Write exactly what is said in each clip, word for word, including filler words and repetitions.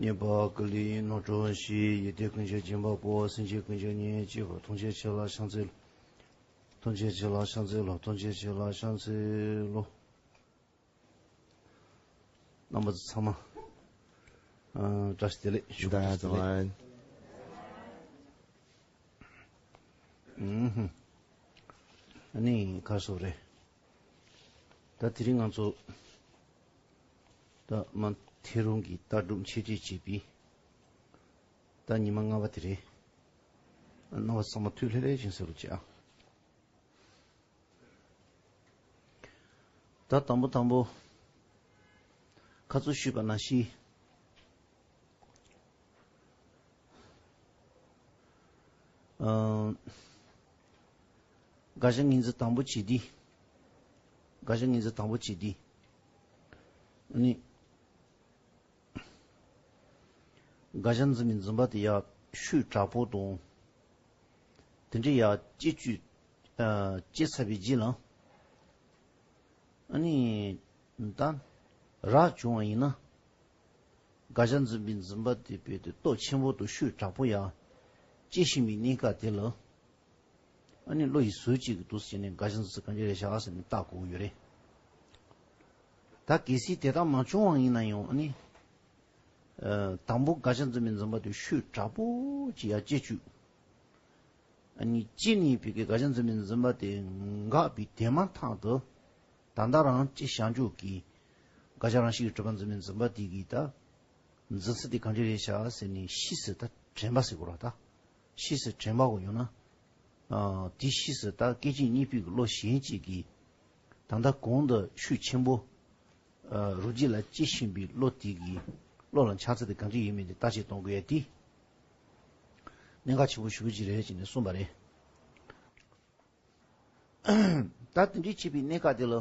ཉན་པ་ཀུན་ལེགས་ནོར་འཁྲུལ་ཞི། ཡིད་བདེ་ཀུན་གྱི་སྦྱིན་པ་པོ། སེམས་ཅན་ཀུན་གྱི་གཉེན་གཅིག་པ། ཐམས་ཅད་མཁྱེན་ལ་ཕྱག་འཚལ་ལོ། ཐམས་ཅད་མཁྱེན་ལ་ཕྱག་འཚལ་ལོ། ཐམས་ཅད་མཁྱེན་ལ་ཕྱག་འཚལ་ལོ། རྣམ་པ་ཚང་མ། ཨ། བཀྲ་ཤིས་བདེ་ལེགས་ཞུ། བཀྲ་ཤིས་བདེ་ལེགས། ཨུམ། ཨ་ནི་ཁ་སོ་རེད། ད་དེ་རིང་ང་ཚོ་ད་མ་ཐེ་རོང་གི་ལྟ་གྲུབ་འཆད་ཁྲིད་བྱེད་པའི་ད་ཉི་མ་ལྔ་པ་དེ་རེད། རྣམ་པ་ཚང་མ་ཐུགས་ལྷོད་ལྷོད་ཅིག་གསན་རོགས་བྱེད་ཨ། ད་དང་པོ་དང་པོ་ཁ་ཚུར་ཞུས་པ་ནང་བཞིན། ཨ། དགག་བྱ་ངོས་འཛིན་དང་པོ་བྱེད་དུས། དགག་བྱ་ངོས་འཛིན་དང་པོ་བྱེད་དུས། ཨ་ནི། དགག་བྱ་འཛིན་པའི་འཛིན་པ་དེ་ཡང་ཤུགས་དྲག་པོ་དང་། དེ་འདྲའི་ཡང་སྐྱེ་བཅུག་ཨ། སྐྱེས་ཚར་བའི་རྗེས་ལ། ཨ་ནི། ད། རག་བྱུང་བ་ཡིན་ན། དགག་བྱ་འཛིན་པའི་འཛིན་པ་དེ་བས་ཏེ་སྟོབས་ཆེན་པོ་དང་ཤུགས་དྲག་པོ་ཡང་། སྐྱེ་བཞིན་པའི་གནས་སྐབས་དེ་ལ། ཨ་ནི་བློ་ཡི་ཟུར་གཅིག་གི་དུས་སུ་བྱས་ནས་དགག་བྱ་འཛིན་ཚུལ་གང་ཅི་རེད་བཞག་ཟེར་ནས་བལྟ་དགོས་ཀྱི་ཡོད་རེད། ད་གལ་སྲིད་དེ་ལྟར་མ་བྱུང་བ་ཡིན་ན་ཡང་ཨ་ནི། ཨ། དང་པོ་དགག་བྱ་འཛིན་པའི་འཛིན་པ་དེ་ཤུགས་དྲག་པོ་ཅིག་ཡར་སྐྱེ་བཅུག་ཨ་ནི་སྐྱེས་ནས་བོད་ཀྱི་དགག་བྱ་འཛིན་པའི་འཛིན་པ་དེ་འགགས་པའི་དེ་མ་ཐག་ཏུ། ད་ལྟ་རང་སྐྱེས་བཞག་འཇུག་གི་དགག་བྱ་རང་བཞིན་གྱིས་གྲུབ་པ་འཛིན་པའི་འཛིན་པ་དེ་གི་ད། འཛིན་ཚུལ་དེ་གང་ཅི་རེད་བཞག་ཟེར་ནས་ཤེས་སུ་ད་དྲན་པ་ཟེར་དགོས་ར་ད། ཤེས་སུ་དྲན་པ་གོ་ཡོང་ན། ཨ། དེ་ཤེས་སུ་ད་སྐད་ཅིག་གཉིས་པོའི་བློ་གཞན་གཅིག་གིས། ད་ལྟ་གོང་དུ་ཤུགས་ཆེན་པོ། ཨ། རུ་རྗེས་ལ་སྐྱེ་བཞིན་པའི་བློ་དེ་གི་བློ་ལ་འཆར་ཚུལ་དེ་གང་ཅི་ཡིན་མིན་དེ་བརྟག་དཔྱད་གཏོང་དགོས་ཡ་དེ། གནད་འགག་ཆེན་པོ་ཞེ་པོ་ཅིག་རེད་ཅེས་ནས་གསུངས་པ་རེད། ད་དེ་འདྲའི་བྱེད་པའི་གནས་སྐབས་དེ་ལ།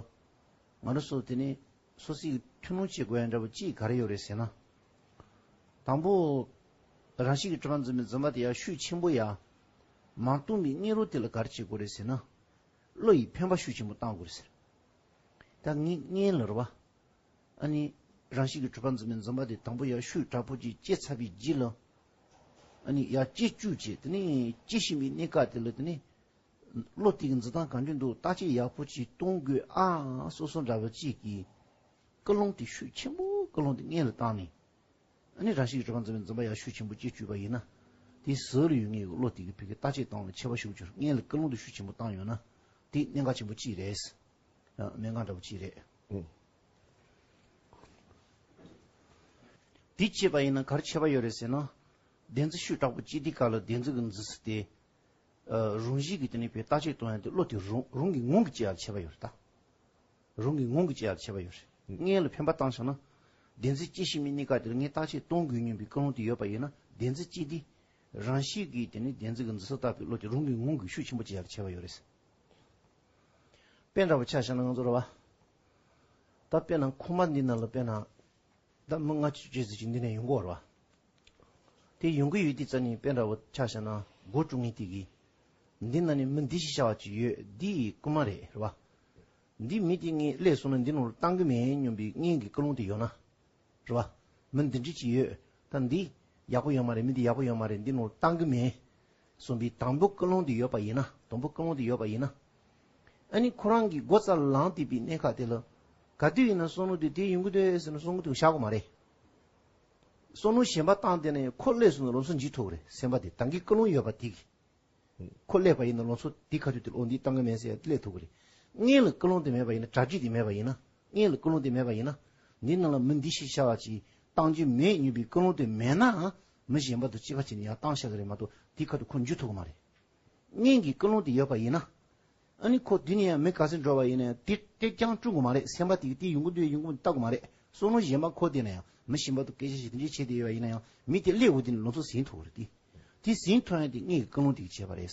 ང་རང་ཚོ་དེ་ནས་སོ་སོའི་ཐུན་མོང་བྱེད་དགོས་ཡ་འདྲ་པོ་ཅིག་ག་རེ་ཡོད་རེད་ཟེར་ན། དང་པོ། རང་བཞིན་གྱིས་གྲུབ་པ་འཛིན་པའི་འཛིན་པ་དེ་ཡང་ཤུགས་ཆེན་པོ་ཡང་། མ་སྟོང་པའི་སྔོན་རོལ་དེ་ལ་ག་རེ་བྱེད་དགོས་རེད་ཟེར་ན། བློ་ཡི་འཕེན་པ་ཤུགས་ཆེན་པོ་བཏང་དགོས་རེད་ཟེར། ད་ངས་སྔོན་ལ་རེད་བ། ཨ་ནི། རང་བཞིན་གྱིས་གྲུབ་པ་འཛིན་པའི་འཛིན་པ་དེ་དང་པོ་ཡང་ཤུགས་དྲག་པོ་ཅིག་སྐྱེས་ཚར་བའི་རྗེས་ལ། ཨ་ནི་ཡར་སྐྱེ་བཅུག་བྱས་དེ་ནས་སྐྱེ་བཞིན་པའི་གནས་སྐབས་དེ་ལ་དེ་ནས། བློ་དེ་གི་འཛིན་སྟངས་གང་འདྲ་འདུག་བརྟག་དཔྱད་ཡག་པོ་ཅིག་གཏོང་དགོས་ཨ་སོ་སོ་འདྲ་པོ་ཅིག་གིས། ཀུན་སློང་དེ་ཤུགས་ཆེན་པོ་ཀུན་སློང་དེ་སྔོན་ལ་བཏང་ནས། ཨ་ནི་རང་བཞིན་གྱིས་གྲུབ་པ་འཛིན་པའི་འཛིན་པ་ཡང་ཤུགས་ཆེན་པོ་སྐྱེ་བཅུག་པ་ཡིན་ན། དེ་ཟུར་ལ་ཡོད་ངེས་ཀྱི་བློ་དེ་གི་བོད་ཀྱི་བརྟག་དཔྱད་སྟངས་ལ་ཁྱད་པར་ཞེ་པོ་ཅིག་སྔོན་ལ་ཀུན་སློང་དེ་ཤུགས་ཆེན་པོ་བཏང་ཡོད་ན། དེ་གནད་འགག་ཆེན་པོ་གཅིག་རེད། ཨ། གནད་འགག་འདྲ་པོ་གཅིག་རེད། ཨུ། དེ་བྱས་པ་ཡིན་ན་ག་རེ་ཁྱད་པར་ཡོད་རེད་ཟེར་ན། བདེན་འཛིན་ཤུགས་དྲག་པོ་སྐྱེ་དུས་སྐབས་ལ་བདེན་འཛིན་གྱི་འཛིན་ཚུལ་དེ། ཨ། རང་བཞིན་གྱིས་དེ་ནས་བོད་བརྟག་དཔྱད་གཏོང་ཡ་དེ་བློ་དེ་རུང་རུང་གི་ངང་གིས་སྐྱེ་ཡ་ལ་ཁྱད་པར་ཡོད་རེད་ད། རང་གི་ངང་གིས་སྐྱེ་ཡ་ལ་ཁྱད་པར་ཡོད་རེད། སྔོན་ལ་འཕེན་པ་བཏང་བཞག་ན། བདེན་འཛིན་སྐྱེ་བཞིན་པའི་གནས་སྐབས་དེར་ངས་བརྟག་དཔྱད་གཏོང་དགོས་སྙམ་པའི་ཀུན་སློང་དེ་ཡོད་པ་ཡིན་ན། བདེན་འཛིན་སྐྱེ་དུས། རང་བཞིན་གྱིས་དེ་ནི་བདེན་འཛིན་གྱི་འཛིན་ས་ལྟ་བུའི་བློ་དེ་རང་གི་ངང་གིས་ཤུགས་ཆེན་པོ་སྐྱེ་ཡ་ལ་ཁྱད་པར་ཡོད་རེད། དཔེ་འདྲ་པོ་ཆ་བཞག་ན་ང་ཚོ་རེད་བ། ད་དཔེར་ན་ཁང་པ་འདི་ནང་ལ་དཔེར་ན། ད་མི་ལྔ་བཅུ་ཙམ་ཅིག་འདི་ནས་ཡོང་གི་ཡོད་རེད་བ། དེ་ཡོང་གི་ཡོད་དུས་ཙམ་ནས་དཔེ་འདྲ་པོ་ཆ་བཞག་ན་སྒོ་དཀྲུག་མཁན་དེ་གིས། འདི་ནང་ནས་མི་འདི་ཞིག་བྱ་བ་ཅིག་ཡོད་འདི་ཡི་རྐུན་མ་རེད་རེད་བ། འདི་མི་དེ་ངས་སླེབས་སོང་ན་འདི་ནང་ལ་བཏང་གི་མེད་སྙམ་པའི་སྔོན་གྱི་ཀུན་སློང་དེ་ཡོད་ན། རེད་བ། མི་འདི་འདྲ་ཅིག་ཡོད། ད་འདི་ཡག་པོ་ཡོད་མ་རེད། མི་འདི་ཡག་པོ་ཡོད་མ་རེད། འདི་ནང་ལ་བཏང་གི་མེད། གསུངས་པའི་དང་པོ་ཀུན་སློང་དེ་ཡོད་པ་ཡིན་ན། དང་པོ་ཀུན་སློང་དེ་ཡོད་པ་ཡིན་ན། ཨ་ནི་ཁོ་རང་གི་སྒོ་རྩར་ལངས་བསྡད་པའི་གནས་སྐབས་དེ་ལ། ག་དུས་ཡིན་ན་བསམ་བློ་དེ་དེ་ཡོང་གི་འདུག་ཟེར་ན་བསམ་བློ་དེ་བཞག་དགོས་མ་རེད། བསམ་བློ་གཞན་པ་བཏང་བསྡད་ན་ཡང་ཁོ་སླེབས་སོང་ན་ལམ་སང་འཇུ་ཐུབ་ཀྱི་རེད། སེམས་པ་དེ་ད་གིན་ཀུན་སློང་ཡོད་པ་དེ་གིས། ཁོ་སླེབས་པ་ཡིན་ན་ལམ་སང་དེ་ཁ་ཐུག་དེ་ལ་འོ་འདི་བཏང་གི་མེད་ཟེར་ཡ་སླེབས་ཐུབ་ཀྱི་རེད། སྔོན་ལ་ཀུན་སློང་དེ་མེད་པ་ཡིན་ན། གྲ་སྒྲིག་དེ་མེད་པ་ཡིན་ན། སྔོན་ལ་ཀུན་སློང་དེ་མེད་པ་ཡིན་ན། འདི་ནང་ལ་མི་འདི་ཞིག་བྱ་བ་ཅིག་བཏང་རྒྱུ་མེད་སྙམ་པའི་ཀུན་སློང་དེ་མེད་ནའང་། མི་གཞན་པ་དང་གཅིག་པ་བྱས་ནས་ཡར་བཏང་བཞག་གི་རེད་མ་གཏོགས་དེ་ཁ་ཐུག་ཁོ་འཇུ་ཐུབ་ཀྱི་མ་རེད། སྔོན་གྱི་ཀུན་སློང་དེ་ཡོད་པ་ཡིན་ན། ཨ་ནི་ཁོ་དུས་ནས་ཡང་མི་ག་ཚོད་འགྲོ་བ་ཡིན་ན་ཡང་དེ་དེ་རྐྱང་དཀྲུག་དགོས་མ་རེད། སེམས་པ་དེ་གིས་དེ་ཡོང་གི་འདུག་ཡོང་གི་མི་འདུག་ལྟ་དགོས་མ་རེད། བསམ་བློ་གཞན་པ་འཁོར་བསྡད་ན་ཡང་མི་གཞན་པ་དང་སྐད་ཆ་བཤད་དེ་འདྲ་བྱས་བསྡད་ཡོད་པ་ཡིན་ན་ཡང་མི་དེ་སླེབས་འོང་དུས་ནས་ལམ་སང་ཟིན་ཐུབ་ཀྱི་རེད་དེ། དེ་ཟིན་ཐུབ་ཡ་དེ་སྔོན་གྱི་ཀུན་སློང་དེ་གིས་བྱས་པ་རེད།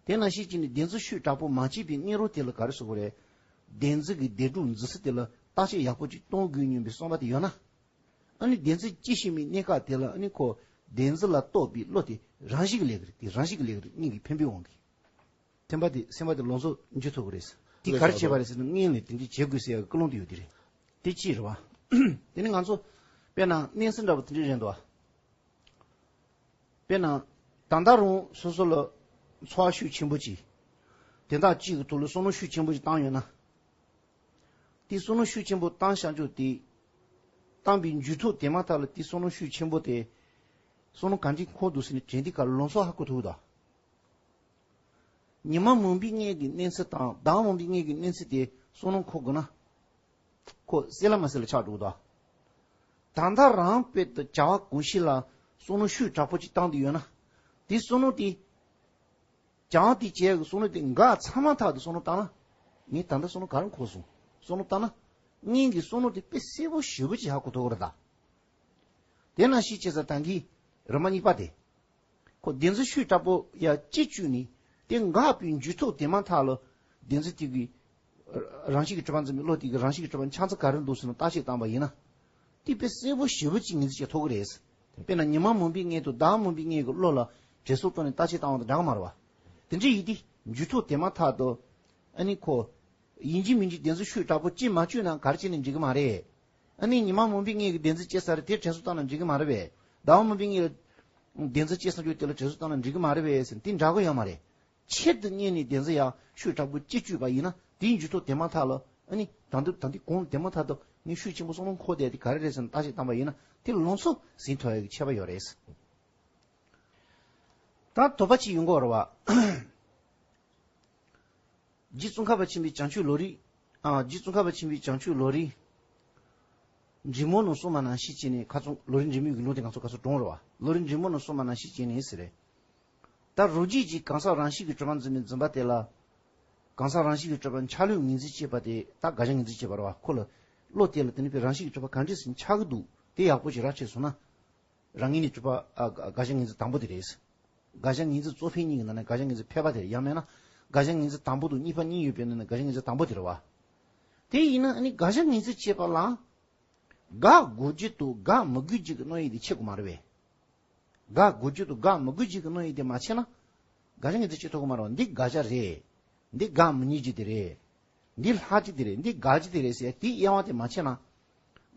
དེ་ནང་བཞིན་བྱས་ནས་བདེན་འཛིན་ཤུགས་དྲག་པོ་མ་སྐྱེས་པའི་སྔོན་རོལ་དེ་ལ་ག་རེ་ཟེར་དགོས་རེད། བདེན་འཛིན་གྱི་བདེན་གྲུབ་འཛིན་ས་དེ་ལ་བརྟག་དཔྱད་ཡག་པོ་ཅིག་གཏོང་དགོས་སྙམ་པའི་བསམ་པ་དེ་ཡོད་ན། ཨ་ནི་བདེན་འཛིན་སྐྱེ་བཞིན་པའི་གནས་སྐབས་དེ་ལ་ཨ་ནི་ཁོ་བདེན་འཛིན་ལ་གཏོགས་པའི་བློ་དེ་རང་བཞིན་གྱིས་སླེབས་ཀྱི་རེད། དེ་རང་བཞིན་གྱིས་སླེབས་ཀྱི་རེད། སྔོན་གྱི་འཕེན་པའི་དབང་གིས། སེམས་པ་དེ་སེམས་པ་དེ་ལམ་སང་འཇུ་ཐུབ་ཀྱི་རེད། དེ་ག་རེ་བྱས་པ་རེད་ཟེར་ན་སྔོན་ལ་དེ་འདྲ་བྱེད་དགོས་ཟེར་ཡག་གི་ཀུན་སློང་དེ་ཡོད་དེ་རེད། དེ་གཅིག་རེད་བ། དེ་ནི་ང་ཚོ་ དཔེར་ན་མནན་གཟི་འདྲ་པོ་དེ་འདྲ་རེད་འདུག་དཔེར་ན། ད་ལྟ་རུང་སོ་སོ་ལ་འཚོ་བ་ཤུགས་ཆེན་པོ་ཅིག་དེ་དག་གཅིག་གི་ཐོག་ལ་བསམ་བློ་ཤུགས་ཆེན་པོ་ཅིག་བཏང་ཡོད་ན། དེ་བསམ་བློ་ཤུགས་ཆེན་པོ་བཏང་བཞག་རྒྱུ་དེ། བཏང་པའི་མཇུག་ཐོག་དེ་མ་ཐག་ལ་དེ་བསམ་བློ་ཤུགས་ཆེན་པོ་དེ། བསམ་བློ་ག་འདྲ་འཁོར་འདུག་ཟེར་ནས་དྲན་དུས་ག་ལ་ལམ་སང་ཧ་གོ་ཐུབ་ཀྱི་འདུག་ཉི་མ་མང་པོའི་སྔོན་གྱི་མནན་གཟི་དང་ཟླ་བ་མང་པོའི་སྔོན་གྱི་མནན་གཟི་དེ་བསམ་བློ་འཁོར་དགོས་ན། ཁོ་གསལ་ལ་མ་གསལ་ལ་ཆགས་འགྲོ་གི་འདུག་ད་ལྟ་རང་དཔེ་དུ་བྱ་བ་གང་ཞིག་ལ་བསམ་བློ་ཤུགས་དྲག་པོ་ཅིག་བཏང་བསྡད་ཡོད་ན། དེ་བསམ་བློ་དེ། བྱ་བ་དེ་བྱེད་ཡག་གི་བསམ་བློ་དེ་འགག་ཚར་མ་ཐག་ཏུ་བསམ་བློ་བཏང་ན། ངས་ད་ལྟ་བསམ་བློ་ག་རེ་འཁོར་སོང་བསམ་བློ་བཏང་ན། སྔོན་གྱི་བསམ་བློ་དེ་དཔེ་གསལ་པོ་ཞེ་པོ་ཅིག་ཧ་གོ་ཐུབ་ཀྱི་རེད་ད། དེ་ནང་བཞིན་བྱས་ཙང་ད་གིན་རིམ་པ་གཉིས་པ་དེ། ཁོ་བདེན་འཛིན་ཤུགས་དྲག་པོ་ཡར་སྐྱེ་བཅུག་ནས་དེ་འགག་པའི་མཇུག་ཐོག་དེ་མ་ཐག་ལ་བདེན་འཛིན་དེ་གི་རང་བཞིན་གྱིས་གྲུབ་པ་འཛིན་པའི་བློ་དེ་གི་རང་བཞིན་གྱིས་གྲུབ་པ་འཆར་ཚུལ་ག་རེ་འདུག་ཟེར་ན་བརྟག་དཔྱད་བཏང་པ་ཡིན་ན། དེ་དཔེ་གསལ་པོ་ཞེ་པོ་ཅིག་ངོས་འཛིན་བྱེད་ཐུབ་ཀྱི་རེད། དཔེར་ན་ཉི་མ་མང་པོའི་སྔོན་དུ་ཟླ་བ་མང་པོའི་སྔོན་གྱི་བློ་ལ་དྲན་གསོ་བཏང་ནས་བརྟག་དཔྱད་བཏང་བ་དང་འདྲ་གི་མ་རེད་བ། དེ་འདྲ་ཡིན་དུས་མཇུག་ཐོག་དེ་མ་ཐག་ཏུ། ཨ་ནི་ཁོ། ཡིན་གཅིག་མིན་གཅིག་བདེན་འཛིན་ཤུགས་དྲག་པོ་སྐྱེ་མ་བཅུག་ན་ག་རེ་བྱས་ནས་འགྲིག་གི་མ་རེད། ཨ་ནི་ཉི་མ་མང་པོའི་སྔོན་གྱི་བདེན་འཛིན་སྐྱེས་ས་རེད་དེ་དྲན་གསོ་བཏང་ན་འགྲིག་གི་མ་རེད་པས། ཟླ་བ་མང་པོའི་སྔོན་ལ་བདེན་འཛིན་སྐྱེས་ས་རྒྱུ་དེ་ལ་དྲན་གསོ་བཏང་ན་འགྲིག་གི་མ་རེད་པས་ཟེར་དེ་འདྲ་གི་ཡོད་མ་རེད། ཆེད་དུ་གཉེར་ནས་བདེན་འཛིན་ཡང་ཤུགས་དྲག་པོ་སྐྱེ་བཅུག་པ་ཡིན་ན་དེའི་མཇུག་ཐོག་དེ་མ་ཐག་ལ་ཨ་ནི་ད་དུང་ད་དུང་གོང་དེ་མ་ཐག་ཏུ་ངས་ཤུགས་ཆེན་པོ་བསམ་བློ་འཁོར་བསྡད་དེ་ག་རེ་རེད་ཟེར་ན་བརྟག་དཔྱད་བཏང་པ་ཡིན་ན་དེ་ལམ་སང་ཟིན་ཐུབ་ཡག་གི་ཁྱད་པར་ཡོད་རེད། ད་དོགས་པ་གཅིག་ཡོང་གི་ཡོད་རེད་བ། རྗེ་ཙོང་ཁ་པ་ཆེན་པོའི་བྱང་ཆུབ་ལམ་རིམ། ཨ། རྗེ་ཙོང་ཁ་པ་ཆེན་པོའི་བྱང་ཆུབ་ལམ་རིམ། འབྲི་མོ་ནང་གསུངས་པ་ནང་བཞིན་བྱས་ནས་ཁ་སང་ལམ་རིམ་འབྲི་མོའི་གི་ལུང་དེ་ང་ཚོ་ཁ་སང་དྲངས་རེད་བ། ལམ་རིམ་འབྲི་མོ་ནང་གསུངས་པ་ནང་བཞིན་བྱས་ནས་ཟེར་རེད། ད་རང་རྒྱུད་ཀྱི་གང་ཟག་རང་བཞིན་གྱིས་གྲུབ་པ་འཛིན་པའི་འཛིན་པ་དེ་ལ། གང་ཟག་རང་བཞིན་གྱིས་གྲུབ་པ་འཆར་ལུགས་ངོས་འཛིན་བྱེད་པ་དེ་ད་དགག་བྱ་ངོས་འཛིན་བྱེད་པ་རེད་བ། ཁོ་ལ་བློ་དེ་ལ་དེ་ནི་པའི་རང་བཞིན་གྱིས་གྲུབ་པ་གང་འདྲ་ཞིག་འཆར་གྱི་འདུག་དེ་ཡག་པོ་ཞིག་ར་ཆེ་སོང་ན། རང་ངོས་ནས་གྲུབ་པ་ཨ་དགག་བྱ་ངོས་འཛིན་དང་པོ་དེ་རེད། དགག་བྱ་ངོས་འཛིན་གཙོ་ཕལ་གཉིས་ཀྱི་ནང་ནས་དགག་བྱ་ངོས་འཛིན་ཕལ་པ་དེ་རེད། ཡང་མིན་ན་དགག་བྱ་ངོས་འཛིན་དང་པོ་དང་གཉིས་པ་གཉིས་ཡོད་པའི་ནང་ནས་དགག་བྱ་ངོས་འཛིན་དང་པོ་དེ་རེད་བ། དེ་ཡིན་ན་ཨ་ནི་དགག་བྱ་ངོས་འཛིན་བྱེད་པ་ལ། དགག་དགོས་རྒྱུ་དང་དགག་མི་དགོས་རྒྱུ་གི་རྣམ་དབྱེ་དེ་ཕྱེ་དགོས་མ་རེད་པས། དགག་དགོས་རྒྱུ་དང་དགག་མི་དགོས་རྒྱུ་གི་རྣམ་དབྱེ་དེ་མ་ཕྱེ་ན། དགག་བྱ་ངོས་འཛིན་བྱེད་ཐུབ་ཀྱི་མ་རེད་བ། འདི་དགག་བྱ་རེད། འདི་དགག་མི་ཉན་རྒྱུ་དེ་རེད། འདི་ལྷག་རྒྱུ་དེ་རེད། འདི་དགག་རྒྱུ་དེ་རེད་ཟེར་དེའི་དབྱེ་བ་དེ་མ་ཕྱེ་ན།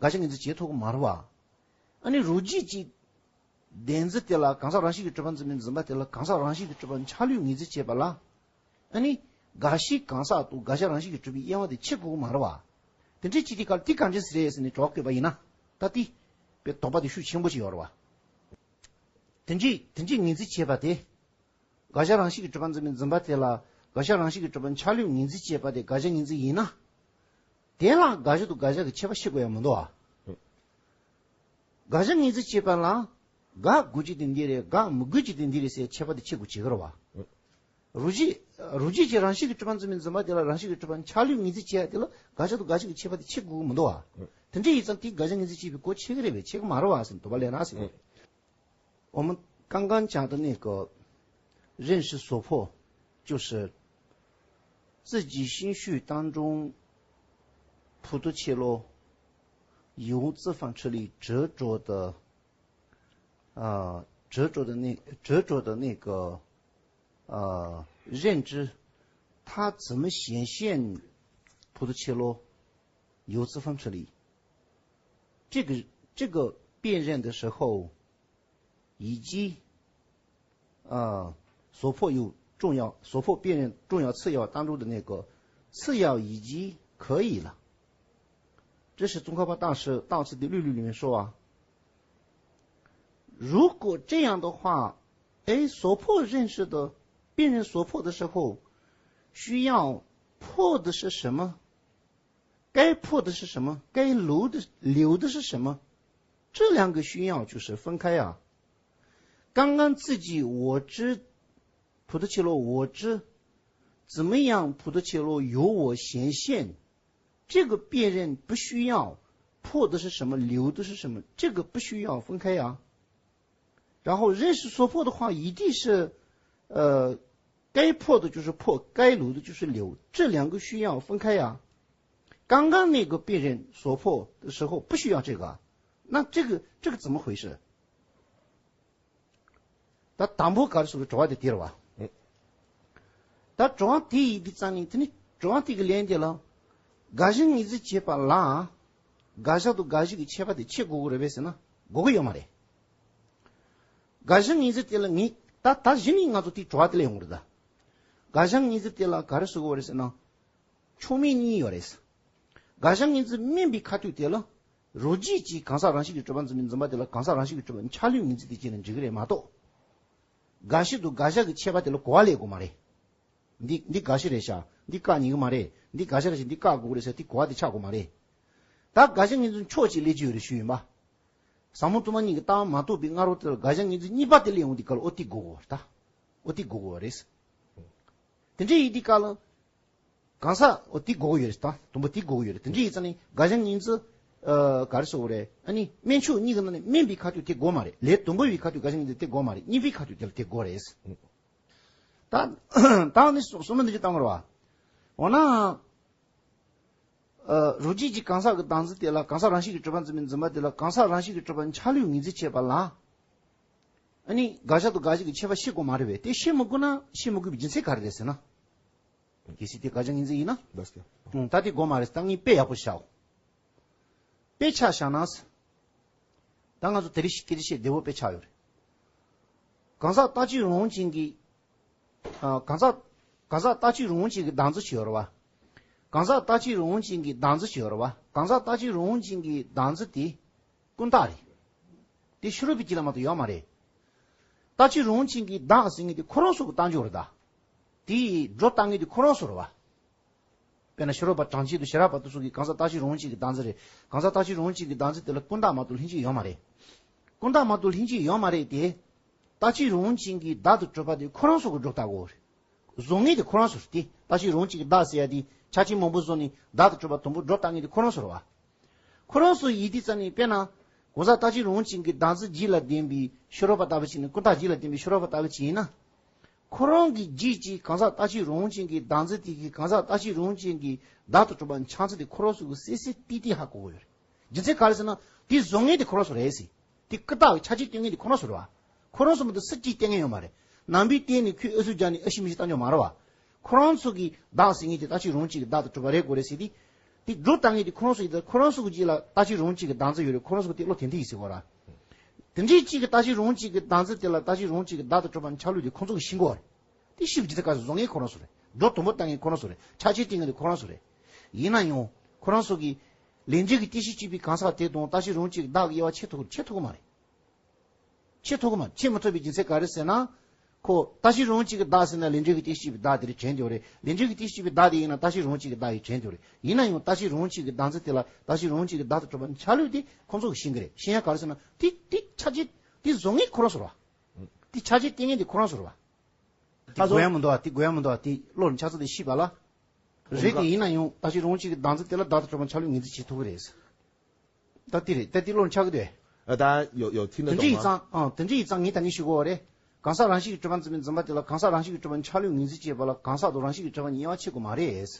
དགག་བྱ་ངོས་འཛིན་བྱེད་ཐུབ་ཀྱི་མ་རེད་བ། ཨ་ནི་རང་རྒྱུད་ཀྱི་བདེན་འཛིན་དེ་ལ་གང་ཟག་རང་བཞིན་གྱིས་གྲུབ་པ་འཛིན་པའི་འཛིན་པ་དེ་ལ་གང་ཟག་རང་བཞིན་གྱིས་གྲུབ་པ་འཆར་ལུགས་ངོས་འཛིན་བྱེད་པ་ལ། ཨ་ནི་དགག་བྱའི་གང་ཟག་དང་དགག་བྱ་རང་བཞིན་གྱིས་གྲུབ་པའི་དབྱེ་བ་དེ་ཕྱེ་དགོས་ཀྱི་མ་རེད་བ། དེ་འདྲའི་ཅིག་དེ་ག་ལ་དེ་གང་འདྲ་ཟེར་རེད་ཟེར་ནས་དྲི་བ་བཀོད་པ་ཡིན་ན། ད་དེ་པའི་དོགས་པ་དེ་ཤུགས་ཆེན་པོ་ཞིག་ཡོད་རེད་བ། དེ་འདྲའི་དེ་འདྲའི་ངོས་འཛིན་བྱེད་པ་དེ། དགག་བྱ་རང་བཞིན་གྱིས་གྲུབ་པ་འཛིན་པའི་འཛིན་པ་དེ་ལ་དགག་བྱ་རང་བཞིན་གྱིས་གྲུབ་པ་འཆར་ལུགས་ངོས་འཛིན་བྱེད་པ་དེ་དགག་བྱ་ངོས་འཛིན་ཡིན་ན། དེ་ལ་དགག་བྱ་དང་དགག་བྱ་གི་ཁྱད་པར་ཕྱེ་དགོས་ཡ་མི་འདུག་ཨ། དགག་བྱ་ངོས་འཛིན་བྱེད་པ་ལ། དགག་དགོས་རྒྱུ་དེ་འདི་རེད། དགག་མི་དགོས་རྒྱུ་དེ་འདི་རེད་ཟེར་ཁྱད་པར་དེ་ཕྱེ་དགོས་བྱེད་ཀྱི་རེད་བ། རང་རྒྱུད་རང་རྒྱུད་ཀྱི་རང་བཞིན་གྱིས་གྲུབ་པ་འཛིན་པའི་འཛིན་པ་དེ་ལ་རང་བཞིན་གྱིས་གྲུབ་པ་འཆར་ལུགས་ངོས་འཛིན་བྱེད་ཡ་དེ་ལ་དགག་བྱ་དང་དགག་བྱ་གི་ཁྱད་པར་དེ་ཕྱེ་དགོས་ཀྱི་མི་འདུག་ཨ། དེ་འདྲ་ཡིན་ཙང་དེ་དགག་བྱ་ངོས་འཛིན་བྱེད་པའི་སྐོར་ཕྱེ་གི་རེད་པས། ཕྱེ་གི་མ་རེད་བ་ཟེར་དོགས་པ་སླེབས་ན་ཟེར། 我们刚刚讲的那个认识所迫，就是自己心绪当中普度切落，由自方车里执着的，啊，执着的那执着的那个，呃，认知，它怎么显现普度切落，由自方车里。这个这个辨认的时候，以及呃，所迫有重要，所迫辨认重要次要当中的那个次要以及可以了。这是宗喀巴大师《大慈地律律》里面说啊，如果这样的话，哎，所迫认识的，辨认所迫的时候，需要迫的是什么？ 该迫的是什么？该留的留的是什么？这两个需要就是分开啊。刚刚自己我知，普陀切罗我知，怎么样普陀切罗由我显现？这个辨认不需要迫的是什么，留的是什么，这个不需要分开啊。 然后认识所迫的话，一定是，呃，该迫的就是迫，该留的就是留，这两个需要分开呀。刚刚那个辨认所迫的时候不需要这个，那这个这个怎么回事？ད་དང་པོ་ག་རེ་ཟེར་བའི་དྲི་བ་དེ་དེ་རེད་བ། ད་དྲི་བ་དེ་ཡིན་དུས་ཙང་ནི་དེ་ནི་དྲི་བ་དེ་གི་ལན་དེ་ལ། དགག་གཞི་ངོས་འཛིན་བྱེད་པ་ལ། དགག་བཞག་དང་དགག་གཞི་གི་ཁྱད་པར་དེ་ཕྱེ་དགོས་ཀྱི་རེད་པས་ཟེར་ན་དགོས་ཀྱི་ཡོད་མ་རེད། དགག་བཞག་ངེས་འཛིན་དེ་ལ་ངེས་ད་ད་གཞི་ནས་ང་ཚོ་དེའི་དྲི་བ་དེ་ལ་ཡོང་གི་རེད་ད། དགག་བཞག་ངེས་འཛིན་དེ་ལ་ག་རེ་ཟེར་དགོས་རེད་ཟེར་ན། ཕྱོགས་མེད་གཉིས་ཡོད་རེད། དགག་བཞག་ངེས་འཛིན་དམན་པའི་ཁ་ཐུག་དེ་ལ། རོ་རྗེས་ཀྱིས་གང་ཟག་རང་བཞིན་གྱིས་གྲུབ་པར་འཛིན་པའི་འཛིན་པ་དེ་ལ་གང་ཟག་རང་བཞིན་གྱིས་གྲུབ་པ་ཆ་ལུགས་ངེས་འཛིན་དེ་བྱས་ན་འགྲིག་གི་རེད་མ་གཏོགས། དགག་གཞི་དང་དགག་བཞག་གི་ཁྱད་པར་དེ་ལ་གོ་བ་ལེན་དགོས་མ་རེད། འདི་འདི་དགག་གཞི་རེད་ཤག་འདི་བཀག་ཉན་གྱི་མ་རེད། འདི་དགག་བཞག་རེད་ཤག་འདི་བཀག་དགོས་ཀྱི་རེད་ཟེར་དེ་གོ་བ་དེ་ཆགས་དགོས་མ་རེད། ད་དགག་བཞག་ངེས་འཛིན་ཕྱོགས་གཅིག་སླེབས་ཀྱི་ཡོད་རེད་ཞུས་ཡིན་པ། ཟབ་མོ་སྟོང་པ་ཉིད་ཀྱི་ལྟ་བ་མ་རྟོགས་པའི་སྔ་རོལ་དེ་ལ་དགག་བཞག་ངེས་འཛིན་གཉིས་པ་དེ་སླེབས་ཡོང་དུས་སྐབས་ལ་ཨོ་དེ་དགོས་དགོས་རེད་ད། ཨོ་དེ་དགོས་དགོས་རེད། དེ་འདྲ་ཡིན་དུས་སྐབས་ལ། གང་ཟག་ཨོ་དེ་དགོས་ཀྱི་ཡོད་རེད་ད། དུམ་བུ་དེ་དགོས་ཀྱི་ཡོད་རེད། དེ་འདྲ་ཡིན་ཙང་ནི་དགག་བཞག་ངེས་འཛིན། ཨ་ག་རེ་ཟེར་དགོས་རེད། ཨ་ནི་དམན་ཕྱོགས་གཉིས་ཀྱི་ནང་ནས་དམན་པའི་ཁ་ཐུག་དེ་དགོས་མ་རེད། ལས་དུམ་བུ་བའི་ཁ་ཐུག་དགག་བཞག་ངེས་འཛིན་དེ་དགོས་མ་རེད། གཉིས་པའི་ཁ་ཐུག་དེ་ལ་དེ་དགོས་རེད། ད་ད་ནི་གསུ་གསུམ་པ་འདི་ཅི་བཏང་དགོས་རེད་བ། འོ་ན། ཨ་རོ་རྗེས་ཀྱིས་གང་ཟག་གི་བདག་འཛིན་དེ་ལ་གང་ཟག་རང་བཞིན་གྱིས་གྲུབ་པར་འཛིན་པའི་འཛིན་པ་དེ་ལ་གང་ཟག་རང་བཞིན་གྱིས་གྲུབ་པ་ཆ་ལུགས་ངེས་འཛིན་བྱེད་པ་ལ། ཨ་ནི་དགག་བཞག་དང་དགག་གཞི་གི་ཁྱད་པར་ཕྱེ་དགོས་མ་རེད་པས། དེ་ཕྱེ་མི་དགོས་ན་ཕྱེ་མི་དགོས་པའི་རྒྱུ་མཚན་ག་རེ་རེད་ཟེར་ན། གལ་སྲིད་དེ་དགག་བྱ་ངེས་འཛིན་ཡིན་ན། ལགས་སོ། ཨང་། ད་དེ་དགོས་མ་རེད། ད་ངས་དཔེ་ཡག་པོ་བཞག་དཔེ་ཆ་བཞག་ན། ད་ང་ཚོ་དེ་རིང་སྐད་ཆ་བཤད་བདེ་བོ་དཔེ་ཆ་ཡོད་རེད། གང་ཟག་རྟག་གཅིག་རང་དབང་ཅན་གྱི། ཨ། གང་ཟག་གང་ཟག་རྟག་གཅིག་རང་དབང་ཅན་གྱི་བདག་འཛིན་ཞིག་ཡོད་རེད་བ། གང་ཟག་རྟག་གཅིག་རང་དབང་ཅན་གྱི་བདག་འཛིན་ཞིག་ཡོད་རེད་བ། གང་ཟག་རྟག་གཅིག་རང་དབང་ཅན་གྱི་བདག་འཛིན་དེ། ཀུན་བརྟགས་རེད། དེ་ཕྱི་རོལ་པའི་རྒྱུད་ལ་མ་གཏོགས་ཡོད་མ་རེད། རྟག་གཅིག་རང་དབང་ཅན་གྱི་བདག་ཟེར་མཁན་དེ་ཁོ་རང་ཚོ་གི་བཏང་ཆོག་རེད་ད། དེ་ཡི་སྒྲོ་བཏགས་མཁན་དེ་ཁོ་རང་ཚོ་རེད་བ། དཔེར་ན་ཕྱི་རོལ་པ་གྲངས་ཅན་དང་ཤེས་རབ་པ་དེ་ཚོ་གིས་གང་ཟག་རྟག་གཅིག་རང་དབང་ཅན་གྱི་བདག་འཛིན་རེད། གང་ཟག་རྟག་གཅིག་རང་དབང་ཅན་གྱི་བདག་འཛིན་དེ་ལ་ཀུན་བརྟགས་མ་གཏོགས་ལྷན་སྐྱེས་ཡོད་མ་རེད། ཀུན་བརྟགས་མ་གཏོགས་ལྷན་སྐྱེས་ཡོད་མ་རེད་དེ། རྟག་གཅིག་རང་དབང་ཅན་གྱི་བདག་ཏུ་གྲུབ་པ་དེ་ཁོ་རང་ཚོ་གིས་སྒྲོ་བཏགས་དགོས་རེད། བཟོ་མཁན་དེ་ཁོ་རང་ཚོ་རེད་དེ། རྟག་གཅིག་རང་དབང་ཅན་གྱི་བདག་ཟེར་ཡ་དེ་ཆ་རྐྱེན་མང་པོ་བཟོས་ནས་བདག་ཏུ་གྲུབ་པ་དང་པོ་སྒྲོ་བཏགས་མཁན་དེ་ཁོ་རང་ཚོ་རེད་བ། ཁོ་རང་ཚོ་ཡིན་དུས་ཙམ་ནས་དཔེར་ན། གང་ཟག་རྟག་གཅིག་རང་དབང་ཅན་གྱི་བདག་འཛིན་རྒྱུད་ལ་ལྡན་པའི་ཕྱི་རོལ་པ་ལྟ་བུ་ཅིག་ནི་ཀུན་བརྟགས་རྒྱུད་ལ་ལྡན་པའི་ཕྱི་རོལ་པ་ལྟ་བུ་ཅིག་ཡིན་ན། ཁོ་རང་གི་རྒྱུད་ཀྱི་གང་ཟག་རྟག་གཅིག་རང་དབང་ཅན་གྱི་བདག་འཛིན་དེ་གིས་གང་ཟག་རྟག་གཅིག་རང་དབང་ཅན་གྱི་བདག་ཏུ་གྲུབ་པ་ཆགས་ཚུལ་དེ་ཁོ་རང་ཚོ་གིས་གསལ་གསལ་ཏིག་ཏིག་ཧ་གོ་གི་ཡོད་རེད། རྒྱུ་མཚན་ག་རེ་ཟེར་ན། དེ་བཟོ་མཁན་དེ་ཁོ་རང་ཚོ་རེད་ཟེར། དེ་ཀུན་བརྟགས་ཀྱི་ཆ་རྐྱེན་སྟོན་མཁན་དེ་ཁོ་རང་ཚོ་རེད་བ། ཁོ་རང་ཚོ་མ་གཏོགས་སུ་གཅིག་སྟོན་མཁན་ཡོད་མ་རེད། ནང་པའི་སྟེང་ནས་ཁོས་ཨུ་ཚུགས་རྒྱག་ནས་ཨ་ཤི་མི་ཤི་བཏང་ཆོག་མ་རེད་བ། ཁོ་རང་ཚོ་གི་བདག་ཟེར་མཁན་དེ་རྟག་གཅིག་རང་དབང་ཅན་གྱི་བདག་ཏུ་གྲུབ་པ་རེད་དགོས་རེད་ཟེར་དུས། དེ་སྒྲོ་བཏགས་མཁན་དེ་ཁོ་རང་ཚོ་ཡིན་ཙང་ཁོ་རང་ཚོ་གི་རྒྱུད་ལ་རྟག་གཅིག་རང་དབང་ཅན་གྱི་བདག་འཛིན་ཡོད་རེད། ཁོ་རང་ཚོ་གི་དེ་བློ་དེ་འདི་ཡིན་ཟེར་དགོས་ར། དེ་འདྲའི་གཅིག་གི་རྟག་གཅིག་རང་དབང་ཅན་གྱི་བདག་འཛིན་དེ་ལ་རྟག་གཅིག་རང་དབང་ཅན་གྱི་བདག་ཏུ་གྲུབ་པ་ཆགས་ལུགས་དེ་ཁོ་ཚོ་གིས་ཤེས་དགོས་རེད། དེ་ཤེས་པའི་རྒྱུ་མཚན་ག་རེ་ཟེར། བཟོ་མཁན་ཁོ་རང་ཚོ་རེད། སྒྲོ་དུམ་བུ་བཏགས་མཁན་ཁོ་རང་ཚོ་རེད། ཆ་རྐྱེན་སྟོན་མཁན་དེ་ཁོ་རང་ཚོ་རེད། ཡིན་ན་ཡང་ཁོ་རང་ཚོ་གིས་ལས་འབྲས་ཀྱི་རྟེན་གཞི་གཅིག་པའི་གང་ཟག་དེ་དང་རྟག་གཅིག་རང་དབང་ཅན་གྱི་བདག་གི་དབྱེ་བ་ཕྱེ་ཐུབ་ཕྱེ་ཐུབ་ཀྱི་མ་རེད། ཕྱེ་ཐུབ་ཀྱི་མ་རེད། ཕྱེ་མི་ཐུབ་པའི་རྒྱུ་མཚན་ག་རེ་ཟེར་ན། ཁོ་རྟག་གཅིག་རང་དབང་ཅན་གྱི་བདག་ཟེར་ན་ལས་འབྲས་ཀྱི་རྟེན་གཞི་གཅིག་པའི་བདག་དེ་རེད་དྲན་གྱི་ཡོད་རེད། ལས་འབྲས་ཀྱི་རྟེན་གཞི་གཅིག་པའི་བདག་དེ་ཡིན་ན་རྟག་གཅིག་རང་དབང་ཅན་གྱི་བདག་ཡིན་དྲན་གྱི་ཡོད་རེད། ཡིན་ན་ཡང་རྟག་གཅིག་རང་དབང་ཅན་གྱི་བདག་འཛིན་དེ་ལ་རྟག་གཅིག་རང་དབང་ཅན་གྱི་བདག་ཏུ་གྲུབ་པ་ཆགས་ལུགས་དེ་ཁོང་ཚོ་གིས་ཤེས་ཀྱི་རེད། ཤེས་ཡ་ག་རེ་ཟེར་ན། དེ་དེ་ཆ་རྐྱེན་དེ་བཟོ་མཁན་ཁོ་རང་ཚོ་རེད་བ། དེ་ཆ་རྐྱེན་སྟོན་མཁན་དེ་ཁོ་རང་ཚོ་རེད་བ། དེ་དགོས་ཡ་མི་འདུག་བ། དེ་དགོས་ཡ་མི་འདུག་བ། དེ་བློ་ལ་འཆར་ཚུལ་དེ་ཤེས་པ་ལ། རེད་དེ། ཡིན་ན་ཡང་རྟག་གཅིག་རང་དབང་ཅན་གྱི་བདག་འཛིན་དེ་ལ་བདག་ཏུ་གྲུབ་པ་ཆགས་ལུགས་ངོས་འཛིན་བྱེད་ཐུབ་ཀྱི་རེད། ད་དེ་རེད། ད་དེ་བློ་ལ་འཆར་གི་འདུག་ཨ། ད་ཡོ་ཡོ་ཐིག་ན་དེ་འདྲ་ཡིན་ཙང་། ཨང་། དེ་འདྲ་ཡིན་ཙང་ངས་ད་གིན་ཞུ་གི་ཡོད་རེད། གང་ཟག་རང་བཞིན་གྱིས་གྲུབ་པར་འཛིན་པའི་འཛིན་པ་དེ་ལ་གང་ཟག་རང་བཞིན་གྱིས་གྲུབ་པ་ཆགས་ལུགས་ངོས་འཛིན་བྱེད་པ་ལ་གང་ཟག་དང་རང་བཞིན་གྱིས་གྲུབ་པ་དབྱེ་བ་ཕྱེ་དགོས་མ་རེད། རྟག་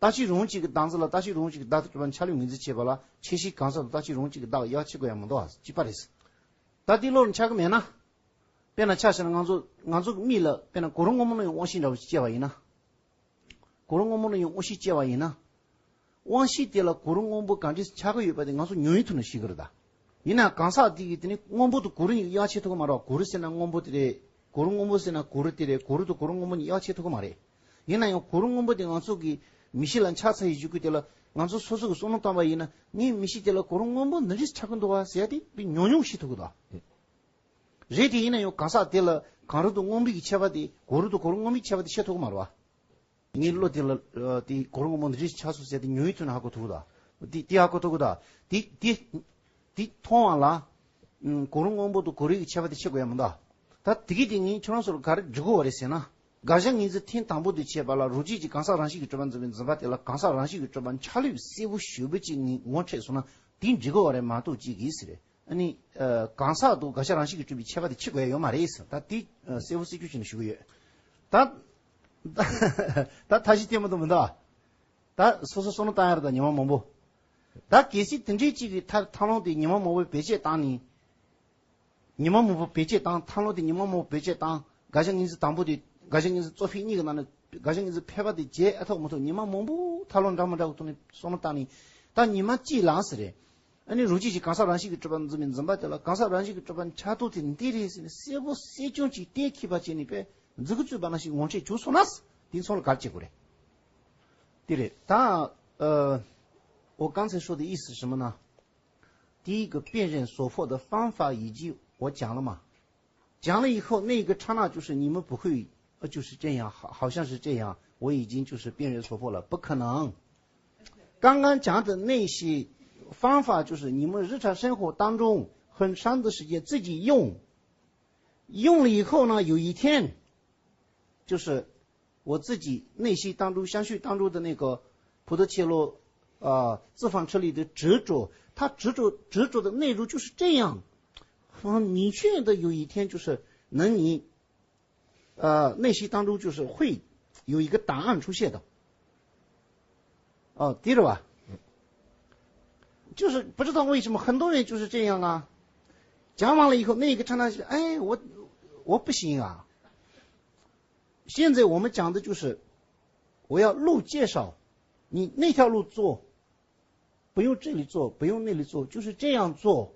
གཅིག་རང་དབང་ཅན་གྱི་བདག་འཛིན་ལ་རྟག་གཅིག་རང་དབང་ཅན་གྱི་བདག་ཏུ་གྲུབ་པ་ཆགས་ལུགས་ངོས་འཛིན་བྱེད་པ་ལ་ཁྱད་གཞི་གང་ཟག་དང་རྟག་གཅིག་རང་དབང་ཅན་གྱི་བདག་དབྱེ་བ་ཕྱེ་དགོས་ཡ་མི་འདུག་ཨ། གཅིག་པ་རེད། ད་དེ་བློ་ལ་འཆར་གི་མེད་ན། དཔེར་ན་ཆ་བཞག་ན་ང་ཚོ་ང་ཚོ་གི་མིག་ལ་དཔེར་ན་གུ་རུ་སྔོན་མོ་ནང་ཡང་དབང་ཤེས་འདྲ་བོ་ཞིག་སྐྱེ་བ་ཡིན་ན། གུ་རུ་སྔོན་མོ་ནང་ཡང་དབང་ཤེས་སྐྱེ་བ་ཡིན་ན། དབང་ཤེས་དེ་ལ་གུ་རུ་སྔོན་པོ་གང་འདྲ་ཆགས་ཀྱི་ཡོད་པ་དེ་ང་ཚོ་ཉོན་ཡིད་ཐུབ་ནས་ཤེས་ཀྱི་རེད་ད། ཡིན་ན་གང་ཟག་དེ་གིས་དེ་ནི་སྔོན་པོ་དང་གུ་རུ་གཉིས་ཀྱི་དབྱེ་བ་ཕྱེ་ཐུབ་ཀྱི་མ་རེད་བ། གུ་རུ་ཟེར་ན་སྔོན་པོ་དེ་རེད། གུ་རུ་སྔོན་པོ་ཟེར་ན་གུ་རུ་དེ་རེད། གུ་རུ་དང་གུ་རུ་སྔོན་པོ་གཉིས་དབྱེ་བ་ཕྱེ་ཐུབ་ཀྱི་མ་རེད། ཡིན་ན་ཡང་གུ་རུ་སྔོན་པོ་དེ་ང་ཚོ་གི་མིག་ཤེས་ལ་འཆར་ཚར་ཡི་གཞུག་གུ་དེ་ལ་ང་ཚོ་སོ་སོ་གི་བསམ་བློ་བཏང་པ་ཡིན་ན། ངའི་མིག་ཤེས་དེ་ལ་གུ་རུ་སྔོན་པོ་འདི་འདྲ་ཆགས་ཀྱི་འདུག་བ་ཟེར་ཡ་དེ་དཔེ་ཉུང་ཉུང་ཤེས་ཐུབ་ཀྱི་འདུག་ཨ། རེད་དེ། ཡིན་ན་ཡང་གང་ཟག་དེ་ལ་གུ་རུ་དང་སྔོན་པོའི་ཁྱད་པར་དེ། གུ་རུ་དང་གུ་རུ་སྔོན་པོའི་ཁྱད་པར་དེ་ཤེས་ཐུབ་ཀྱི་མ་རེད་བ། ངའི་བློ་དེ་ལ་ཨ་དེ་གུ་རུ་སྔོན་པོ་འདི་འདྲ་ཆགས་སོང་ཟེར་དེ་ཉུང་ཉུང་ཐོན་ནས་ཧ་གོ་ཐུབ་ཀྱི་འདུག་དེ་དེ་ཧ་གོ་ཐུབ་ཀྱི་འདུག་དེ་དེ་དེ་མཐོང་བ་ལ། ཨུམ། གུ་རུ་སྔོན་པོ་དང་གུ་རུ་ཡི་ཁྱད་པར་དེ་ཤེས་དགོས་ཡ་མི་འདུག་ད་དེ་གི་དེ་ངས་ཁྱོད་རང་ཚོར་ག་རེ་འདྲི་དགོས་པ་རེད་ཟེར་ན། དགག་བྱ་ངེས་འཛིན་ཐེངས་དང་པོ་དེ་བྱས་པ་ལ་རོ་གཅིག་གིས་གང་ཟག་རང་བཞིན་གྱིས་གྲུབ་པར་འཛིན་པའི་འཛིན་པ་དེ་ལ་གང་ཟག་རང་བཞིན་གྱིས་གྲུབ་པ་ཆགས་ལུགས་གསལ་པོ་ཞེ་པོ་ཅིག་ངས་ངོ་འཕྲོད་སོང་ན་དེ་འགྲིག་གི་ཡོད་རེད་མ་གཏོགས་གཅིག་གིས་ཟེར། ཨ་ནི་ཨ་གང་ཟག་དང་དགག་བྱ་རང་བཞིན་གྱིས་གྲུབ་པའི་ཁྱད་པར་དེ་ཕྱེ་དགོས་ཡ་ཡོད་མ་རེད་ཟེར། ད་དེ་ཨ་གསལ་པོ་གསལ་རྒྱུ་བྱས་ནས་ཞུ་གི་ཡོད། ད་ད་ཐབས་ཤེས་སྟོན་མི་འདུག་མི་འདུག་ད་སོ་སོ་བསམ་བློ་བཏང་ཡ་རེད། ད་ཉི་མ་མང་པོ། ད་གལ་སྲིད་དེ་འདྲའི་གཅིག་གི་ཐབས་ཐབས་ལམ་དེ་ཉི་མ་མང་པོ་བེད་སྤྱོད་བཏང་ནས། ཉི་མ་མང་པོ་བེད་སྤྱོད་བཏང་། ཐབས་ལམ་དེ་ཉི་མ་མང་པོ་བེད་སྤྱོད་བཏང་། དགག་བྱ་ངེས་འཛིན་དང་པོ་དེ། དགག་བྱ་ངེས་འཛིན་གཙོ་ཕལ་གཉིས་ཀྱི་ནང་ནས་དགག་བྱ་ངེས་འཛིན་ཕལ་པ་དེ་བྱེད་ཨེ་ཐུབ་མི་ཐུབ། ཉི་མ་མང་པོ་ཐབས་ལམ་འདྲ་མི་འདྲ་གི་ཐོག་ནས་བསམ་བློ་བཏང་ནས། ད་ཉི་མ་གཅིག་ལ་ཟེར་རེད། ཨ་ནི་རོ་གཅིག་གིས་གང་ཟག་རང་བཞིན་གྱིས་གྲུབ་པ་འཛིན་པའི་འཛིན་པ་དེ་ལ་གང་ཟག་རང་བཞིན་གྱིས་གྲུབ་པ་འཆར་སྟངས་དེ་འདི་རེད་ཟེར་ནས་གསལ་པོ་གསལ་རྐྱང་ཅིག་གཏན་འཁེལ་བ་བྱས་ནས་པས་མཛུབ་གུ་བཙུགས་པ་ནང་བཞིན་ངོ་འཕྲོད་བྱུང་སོང་ན། དེ་ཚོ་ལ་ག་རེ་བྱེད་དགོས་རེད། དེ་རེད་ད། ཨ། 我刚才说的意思是什么呢？第一个辨认所获的方法已经我讲了嘛，讲了以后，那个刹那就是你们不会，呃，就是这样，好，好像是这样，我已经就是辨认所获了，不可能。刚刚讲的那些方法，就是你们日常生活当中很长的时间自己用，用了以后呢，有一天，就是我自己内心当中、相续当中的那个普陀伽罗，呃，自方车里的执着，他执着执着的内容就是这样，很明确的有一天就是能你，呃，内心当中就是会有一个答案出现的。哦，对了吧？就是不知道为什么很多人就是这样啊，讲完了以后那个刹那是，哎，我我不行啊。现在我们讲的就是，我要路介绍，你那条路做，不用这里做，不用那里做，就是这样做。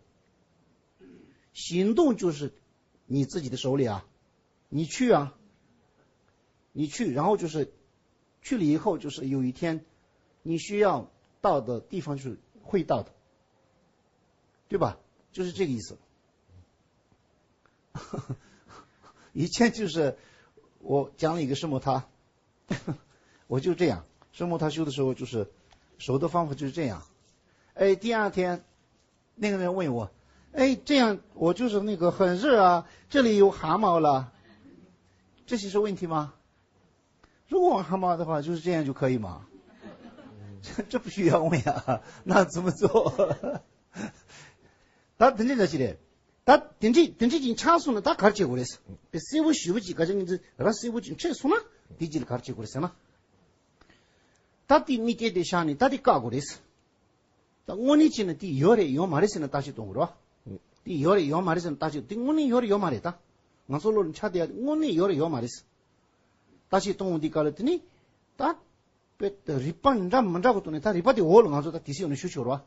行动就是你自己的手里啊，你去啊，你去，然后就是去了以后，就是有一天你需要到的地方就是会到的，对吧？就是这个意思。以前就是我讲了一个什么他，我就这样，什么他修的时候就是手的方法就是这样。哎，第二天那个人问我，哎，这样我就是那个很热啊，这里有汗毛了，这些是问题吗？如果汗毛的话，就是这样就可以吗？这这不需要问呀，那怎么做？他真正的系列。 ད་དེ་འདྲས་དེ་འདྲས་ཀྱི་ཆགས་སོང་ན་ད་ག་རེ་བྱེད་དགོས་རེད། དཔེ་གསལ་པོ་ཞེ་པོ་ཅིག་ག་ཅི་ངེས་ཚིག་ར་གསལ་པོ་ཅིག་འཕྲད་སོང་ན་དེ་རྗེས་ལ་ག་རེ་བྱེད་དགོས་རེད་ཟེར་ན། ད་དེ་དམིགས་གཏད་དེ་བཞག་ནས་ད་དེ་བཀག་དགོས་རེད། ད་དངོས་གནས་བྱས་ན་དེ་ཡོད་རེད་ཡོད་མ་རེད་ཟེར་ན་བརྟག་དཔྱད་གཏོང་དགོས་རེད་བ། དེ་ཡོད་རེད་ཡོད་མ་རེད་ཟེར་ན་བརྟག་དཔྱད་དེ་དངོས་གནས་ཡོད་རེད་ཡོད་མ་རེད་ད། ང་ཚོ་བློ་ལ་འཆར་བསྡད་ཡ་དེ་དངོས་གནས་ཡོད་རེད་ཡོད་མ་རེད། བརྟག་དཔྱད་གཏོང་འོང་དུས་སྐབས་ལ་དེ་ནི་ད། དཔེ་རིག་པ་འདྲ་མི་འདྲ་གི་ཐོག་ནས་ད་རིག་པ་དེ་འོག་ལ་ང་ཚོ་ད་དེ་སྲིད་འོ་ནས་ཞུ་ཆོག་རོགས།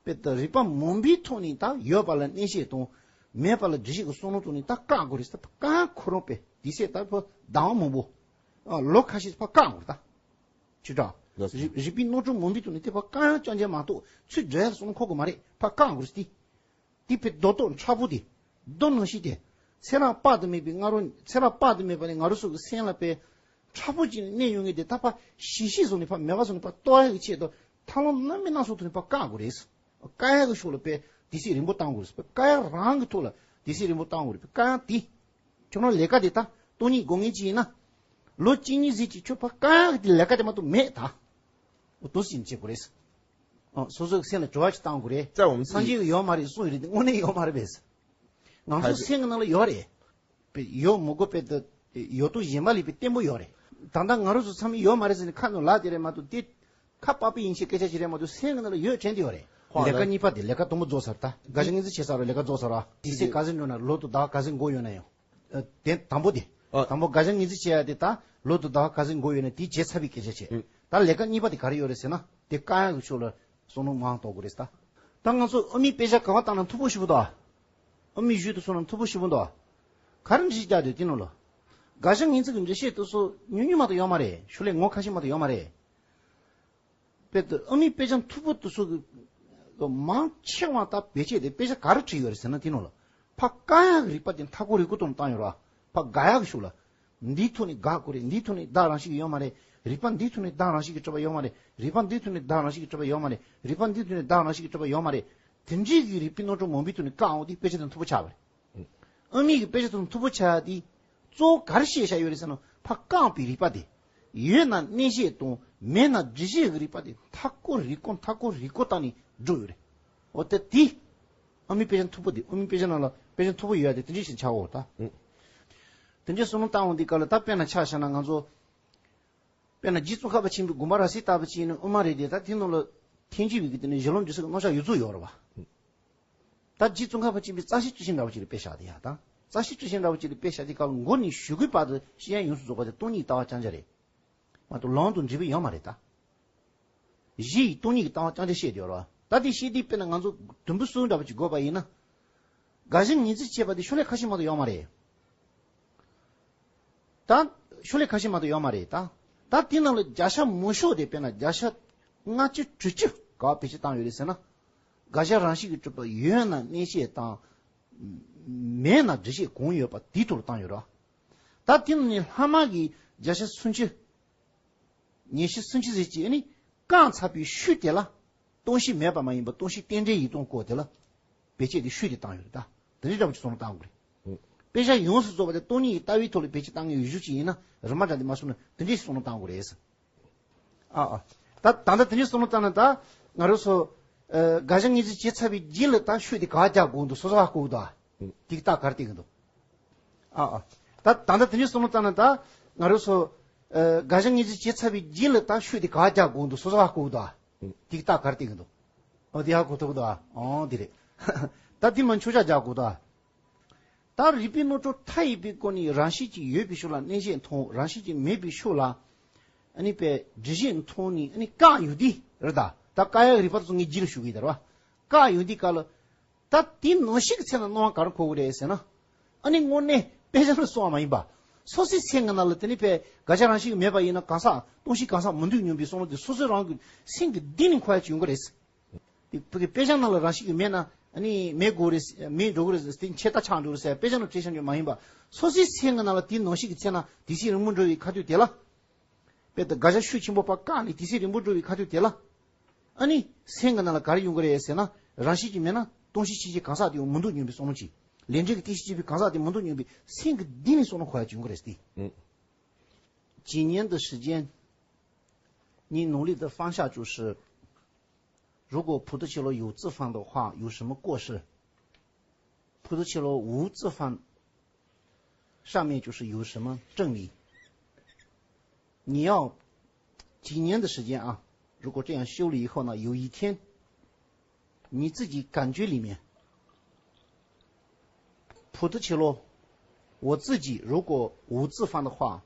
དཔེ་ད་རིག་པ་མང་པོའི་ཐོག་ནས་ད་ཡོད་པ་ལ་གནས་བཤད་དང་མེད་པ་ལ་འགྲེལ་བཤད་ཀྱི་བསམ་བློ་ཐོག་ནས་ད་བཀག་དགོས་རེད་ད། བཀག་ཁོ་རང་དཔེ་དེ་སྲིད་ད་ཕོ་ཟླ་བ་མང་པོ་ཨ་ལོ་ཁ་ཤས་ཕར་བཀག་དགོས་རེད་ད། ཆུ་དྲག་ལགས་སོ། རིག་རིག་པའི་རྣམ་གྲངས་མང་པོའི་ཐོག་ནས་དེ་ཕར་བཀག་ཡང་ཅང་ཅང་མ་གཏོགས་ཚུར་འགྲོ་ཡ་བསམ་བློ་འཁོར་དགོས་མ་རེད། ཕར་བཀག་དགོས་རེད་དེ། དེ་ཕི་རྡོ་ཏོག་མཁྲེགས་པོ་དེ། རྡོ་ནང་བཞིན་དེ། ཚེ་རབས་དཔག་ཏུ་མེད་པའི་ང་རོ་ཚེ་རབས་དཔག་ཏུ་མེད་པ་ནས་ང་རོ་སོགས་ཀྱི་སེམས་ལ་དཔེ། མཁྲེགས་པོ་ཅིག་གནས་ཡོང་ངེས་དེ་ད་ཕར་ཞི་ཞི་བཟོ་ནས་ཕར་མེད་པ་བཟོ་ནས་ཕར་གཏོར་ཡག་གི་ཆེད་དུ་ཐར་ལམ་རྣམ་སྨིན་སྣ་ཚོགས་ཐོག་ནས་ཕར་བཀག་དགོས་རེད། བཀག་ཡག་གི་ཕྱོགས་ལ་དཔེ་དུས་ཚོད་རིང་པོ་བཏང་དགོས་རེད། བཀག་ཡག་རང་གི་ཐོག་ལ་དུས་ཚོད་རིང་པོ་བཏང་དགོས་རེད། བཀག་ཡག་དེ། ཁྱོད་རང་ལས་ཀ་དེ་ད་སྟོང་ཉིད་སྒོམ་མཁན་ཅིག་ཡིན་ན། ལོ་གཅིག་གཉིས་ཟིན་ཅིག་ཁྱོད་ཕར་བཀག་ཡག་གི་དེ་ལས་ཀ་དེ་མ་གཏོགས་མེད་ད། འོ་དུ་ཟིན་བྱེད་དགོས་རེད། ཨ། སོ་སོའི་སེམས་ལ་དྲི་བ་ཞིག་བཏང་དགོས་རེད། རྩ་བ་མི་སངས་རྒྱས་ཀྱི་ཡོད་མ་རེད་གསུངས་ཡོད་རེད་དེ་དངོས་གནས་ཡོད་མ་རེད་པས། ང་ཚོ་སེམས་ཀྱི་ནང་ལ་ཡོད་རེད། པས་ཡོད་མི་དགོས་པས་ད། ཡོད་དོ་གཞན་པ་ལས་པའི་བརྟན་པོ་ཡོད་རེད། ད་ལྟ་ང་རང་ཚོ་ཚང་མས་ཡོད་མ་རེད་ཟེར་ནས་ཁ་ནང་ལབ་དེ་རེད་མ་གཏོགས་དེ། ཁ་པགས་པའི་ཡིན་ཞེས་སྐད་ཆ་ཞིག་རེད་མ་གཏོགས་སེམས་ཀྱི་ནང་ལ་ཡོད་དྲན་དེ་ཡོད་རེད། ལས་ཀ་གཉིས་པ་དེ་ལས་ཀ་དང་པོ་རྫོགས་ཚར་ད་དགའ་ཞེན་ངེས་འཛིན་བྱས་ཚར་རོ། ལས་ཀ་རྫོགས་ཚར་རོ། དེ་སྲིད་ག་ཚོད་འགྲོ་ན་ལོ་དང་ཟླ་བ་ག་ཚོད་འགོར་ཡོད་ན་ཡང་། དེ་དང་པོ་དེ། ཨ། དང་པོ་དགའ་ཞེན་ངེས་འཛིན་བྱེད་ཡ་དེ་ད་ལོ་དང་ཟླ་བ་ག་ཚོད་འགོར་ཡོད་ན་དེ་བྱས་ཚར་བའི་སྐད་ཆ་བྱས། ཨུ། ད་ལས་ཀ་གཉིས་པ་དེ་ག་རེ་ཡོད་རེད་ཟེར་ན་དེ་བཀག་ཡག་གི་ཕྱོགས་ལ་བསམ་བློ་མང་གཏོང་དགོས་རེད་ད། ད་ང་ཚོ་དབུ་མའི་དཔེ་ཆ་ག་པར་བཏང་ན་མཐུག་པོ་ཞེ་པོ་འདུག་ཨ། དབུ་མའི་གཞུང་དེ་ཚོ་ན་མཐུག་པོ་ཞེ་པོ་འདུག་ཨ། ག་རེ་འགྲེལ་བཤད་རྒྱག་དུས་དེ་ནང་ལ། དགའ་ཞེན་ངེས་འཛིན་གྱི་འགྲེལ་བཤད་དེ་ཚོ་ཉུང་ཉུང་མ་གཏོགས་ཡོད་མ་རེད། ཤོ་ལོ་ཀ་ངོ་ཁ་ཤས་མ་གཏོགས་ཡོད་མ་རེད། དཔེ་དེ་དབུ་མའི་དཔེ་ཆ་མཐུག་པོ་དེ་ཚོ་གི་མང་ཆེ་བ་ད་བེད་སྤྱད་དེ་དཔེ་ཆ་ག་རེ་བྲིས་ཡོད་རེད་ཟེར་ན་དེ་ནང་ལ། ཕར་བཀག་ཡག་གི་རིག་པ་དེ་མཐའ་འཁོར་རིག་གོ་དང་བཏང་ཡོད་ར། ཕར་དགག་ཡག་གི་ཕྱོགས་ལ། འདིའི་ཐོག་ནས་དགག་དགོས་རེད། འདིའི་ཐོག་ནས་བདག་རང་བཞིན་གྱིས་ཡོད་མ་རེད། རིག་པ་འདིའི་ཐོག་ནས་བདག་རང་བཞིན་གྱིས་གྲུབ་པ་ཡོད་མ་རེད། རིག་པ་འདིའི་ཐོག་ནས་བདག་རང་བཞིན་གྱིས་གྲུབ་པ་ཡོད་མ་རེད། རིག་པ་འདིའི་ཐོག་ནས་བདག་རང་བཞིན་གྱིས་གྲུབ་པ་ཡོད་མ་རེད། དེ་འདྲའི་གི་རིག་པའི་རྣམ་གྲངས་མང་པོའི་ཐོག་ནས་བཀག་འོང་དུས་དཔེ་ཆ་དེ་མཐུག་པོ་ཆགས་པ་རེད། དབུ་མའི་གི་དཔེ་ཆ་དེ་མཐུག་པོ་ཆགས་དེ། གཙོ་བོ་ག་རེ་བཤད་བཞག་ཡོད་རེད་ཟེར་ན་ཕར་བཀག་པའི་རིག་པ་དེ། ཡོད་ན་གནས་བཤད་དང་མེད་ན་འགྲེལ་བཤད་ཀྱི་རིག་པ་དེ་མཐའ་སྐོར་རིག་གོ་མཐའ་སྐོར་རིག་གོ་བཏང་ནས་འགྲོ་ཡོད་རེད། འོ་ད་དེ། དབུ་མའི་དཔེ་ཆ་མཐུག་པོ་དེ་དབུ་མའི་དཔེ་ཆ་ནང་ལ་དཔེ་ཆ་མཐུག་པོ་ཡོད་ཡ་དེ་དེ་འདྲས་ཞིག་ཆགས་འོ་ད། ཨུ། དེ་འདྲས་བསམ་བློ་བཏང་འོང་དུས་སྐབས་ལ་ད་དཔེར་ན་ཆ་བཞག་ན་ང་ཚོ། དཔེར་ན་རྗེ་ཙོང་ཁ་པ་ཆེན་པོའི་དགོངས་པ་རབ་གསལ་ལྟ་བུ་ཅིག་ནི་དབུ་མ་རེད་དེ་ད་དེ་ནང་ལ་ཐེག་ཆེན་པའི་གི་དེ་ནི་གཞི་ལམ་འབྲས་གསུམ་གྱི་རྣམ་གཞག་ཡོད་ཚོད་ཡོད་རེད་བ། ད་རྗེ་ཙོང་ཁ་པ་ཆེན་པོས་རྩ་ཤེ་བཅུ་ཆེན་འདྲ་བོ་ཅིག་ལ་དཔེ་བཞག་དེ་ཡ་ད། རྩ་ཤེ་བཅུ་ཆེན་འདྲ་བོ་ཅིག་ལ་དཔེ་བཞག་དེ་སྐབས་ལ་མགོ་ནས་གཞུག་གུའི་བར་དུ་ཤེས་ཡོན་ཡོངས་སུ་རྫོགས་པ་དེ་སྟོང་ཉིད་ལྟ་བ་རྐྱང་རྐྱང་རེད། མ་གཏོགས་ལམ་དང་འབྲས་བུ་ཡོད་མ་རེད་ད། གཞི་ཡི་སྟོང་ཉིད་ཀྱི་ལྟ་བ་རྐྱང་རྐྱང་བཤད་ཡོད་རེད་བ། ད་དེ་བཤད་དུས་དཔེར་ན་ང་ཚོ་དུམ་བུ་གསུམ་འདྲ་པོ་ཅིག་བགོས་པ་ཡིན་ན། དགག་བྱ་ངེས་འཛིན་བྱེད་པ་དེ་ཕྱོགས་ལས་ཁ་ཤས་མ་གཏོགས་ཡོད་མ་རེད། ད་ཕྱོགས་ལས་ཁ་ཤས་མ་གཏོགས་ཡོད་མ་རེད་ད། ད་དེ་ནང་ལ་བརྒྱ་ཆ་མང་ཤོས་དེ་དཔེར་ན་བརྒྱ་ཆ་ལྔ་བཅུ་དྲུག་ཅུ་ག་བ་བེད་སྤྱོད་བཏང་ཡོད་རེད་ཟེར་ན། དགག་བྱ་རང་བཞིན་གྱིས་གྲུབ་པ་ཡོད་ན་གནས་བཤད་དང་། མེད་ན་འགྲེལ་བཤད་གང་ཡོད་པ་དེའི་ཐོག་ལ་བཏང་ཡོད་རེད། ད་དེ་ནང་ནས་ལྷག་མ་གི་བརྒྱ་ཆ་སུམ་ཅུ། ཉི་ཤུ་སུམ་ཅུ་ཟེར་གྱི་ཨ་ནི་བཀག་ཚར་བའི་ཤུལ་དེ་ལ། སྟོང་གཞི་མེད་པ་མ་ཡིན་པ་སྟོང་གཞི་རྟེན་འབྲེལ་ཡིན་སྟོང་སྐོར་དེ་ལ། བེད་སྤྱད་དེ་ཤུལ་དེ་བཏང་ཡོད་རེད་ད། དེ་འདྲའི་འདྲ་པོ་ཅིག་བསམ་བློ་བཏང་དགོས་རེད། དཔེ་ཆ་ཡོངས་སུ་རྫོགས་པ་དེ་སྟོང་ཉིད་ཀྱི་ལྟ་བའི་ཐོག་ལ་བེད་སྤྱད་བཏང་མཁན་ཡོད་གཞུག་ཅིག་ཡིན་ན་རིམ་པ་འདྲ་དེ་མ་སོང་ན་དེ་འདྲའི་བསམ་བློ་བཏང་དགོས་རེད། ཨ་ཨ། ད་ད་ལྟ་དེ་འདྲའི་བསམ་བློ་བཏང་ན་ད་ང་རང་ཚོ། ཨ། དགག་བྱ་ངེས་འཛིན་བྱས་ཚར་བའི་རྗེས་ལ་ད་ཤུལ་དེ་ག་རྒྱག་དགོས་འདུག་སོ་སོ་ཧ་གོ་གི་འདུག་ཨ། དེ་གི་རྟགས་ག་རེ་བསྟན་གི་འདུག་ཨ་ཨ། ད་ད་ལྟ་དེ་འདྲའི་བསམ་བློ་བཏང་ན་ད་ང་རང་ཚོ། ཨ། དགག་བྱ་ངེས་འཛིན་བྱས་ཚར་བའི་རྗེས་ལ་ད་ཤུལ་དེ་ག་རྒྱག་དགོས་འདུག་སོ་སོ་ཧ་གོ་གི་འདུག་ཨ། དེ་གི་རྟགས་ག་རེ་བསྟན་གི་འདུག་ཨོ་དེ་ཧ་གོ་ཐུབ་གི་འདུག་ཨ། ཨོ་དེ་རེད། ད་དེ་མ་འཆུག་ཆ་རྒྱག་དགོས་འདུག་ཨ། ད་རིགས་པའི་རྣམ་གྲངས་མཐའ་ཡས་པའི་སྒོ་ནས་རང་བཞིན་གྱིས་ཡོད་པའི་ཕྱོགས་ལ་གནས་བྱས་མཐོང་། རང་བཞིན་གྱིས་མེད་པའི་ཕྱོགས་ལ། ཨ་ནི་པའི་འགྲེལ་བཤད་མཐོང་ནས་ཨ་ནི་བཀག་ཡོང་དུས་རེད་ད། ད་བཀག་ཡག་རིགས་པ་དེ་ཚོ་ངས་རྗེས་ལ་ཞུ་གི་ཡིན་ད་རེད་བ། བཀག་ཡོང་དུས་སྐབས་ལ། ད་དེ་ནང་བཞིན་གྱི་ཚེ་ན་སྣང་བ་ག་རེ་འཁོར་གི་རེད་ཟེར་ན། ཨ་ནི་དངོས་གནས་དཔེ་ཆ་ལ་སོང་བ་མ་ཡིན་པ། སོ་སོའི་སེམས་ཀྱི་ནང་ལ་དེ་ནི་པའི་དགག་བྱ་རང་བཞིན་གྱིས་མེད་པ་ཡིན་ན་གང་ཟག་སྟོང་གཞི་གང་ཟག་མི་འདུག་སྙམ་པའི་བསམ་བློ་དེ་སོ་སོའི་རང་གི་སེམས་ཀྱི་གཏིང་ནས་འཁོར་ཡག་ཅིག་ཡོང་གི་རེད། དེ་བོད་ཀྱི་དཔེ་ཆ་ནང་ལ་རང་བཞིན་གྱིས་མེད་ན་ཨ་ནི་མེད་དགོས་རེད། མེད་འགྲོ་གི་རེད་ཟེར་དེ་ཆད་ལྟ་ཆགས་འགྲོ་རེད་ཟེར་དཔེ་ཆ་ནང་བྲིས་བཞག་རྒྱུ་མ་ཡིན་པ། སོ་སོའི་སེམས་ཀྱི་ནང་ལ་དེ་ནང་བཞིན་གྱི་ཚེ་ན་དུས་ཚོད་རིང་པོ་འགྲོ་བའི་ཁ་ཐུག་དེ་ལ། དཔེ་ལྟ་དགག་བྱ་ཤུགས་ཆེན་པོ་ཕར་བཀག་ནས་དུས་ཚོད་རིང་པོ་འགྲོ་བའི་ཁ་ཐུག་དེ་ལ། ཨ་ནི་སེམས་ཀྱི་ནང་ལ་ག་རེ་ཡོང་གི་རེད་ཟེར་ན་རང་བཞིན་གྱིས་མེད་ན་སྟོང་གཞི་ཆོས་ཅན་གང་ཟག་དེ་ཡང་མི་འདུག་སྙམ་པའི་བསམ་བློ་ཅིག་ལས་འབྲས་ཀྱི་རྟེན་གཞི་བྱེད་པའི་གང་ཟག་དེ་མི་འདུག་སྙམ་པའི་སེམས་ཀྱི་གཏིང་ནས་བསམ་བློ་འཁོར་ཡག་ཅིག་ཡོང་གི་རེད་ཟེར་ཏེ། 几年的时间，你努力的方向就是，如果普陀伽罗有自放的话，有什么过失？普陀伽罗无自放，上面就是有什么正理？你要几年的时间啊，如果这样修了以后呢，有一天，你自己感觉里面，普陀伽罗，我自己如果无自放的话，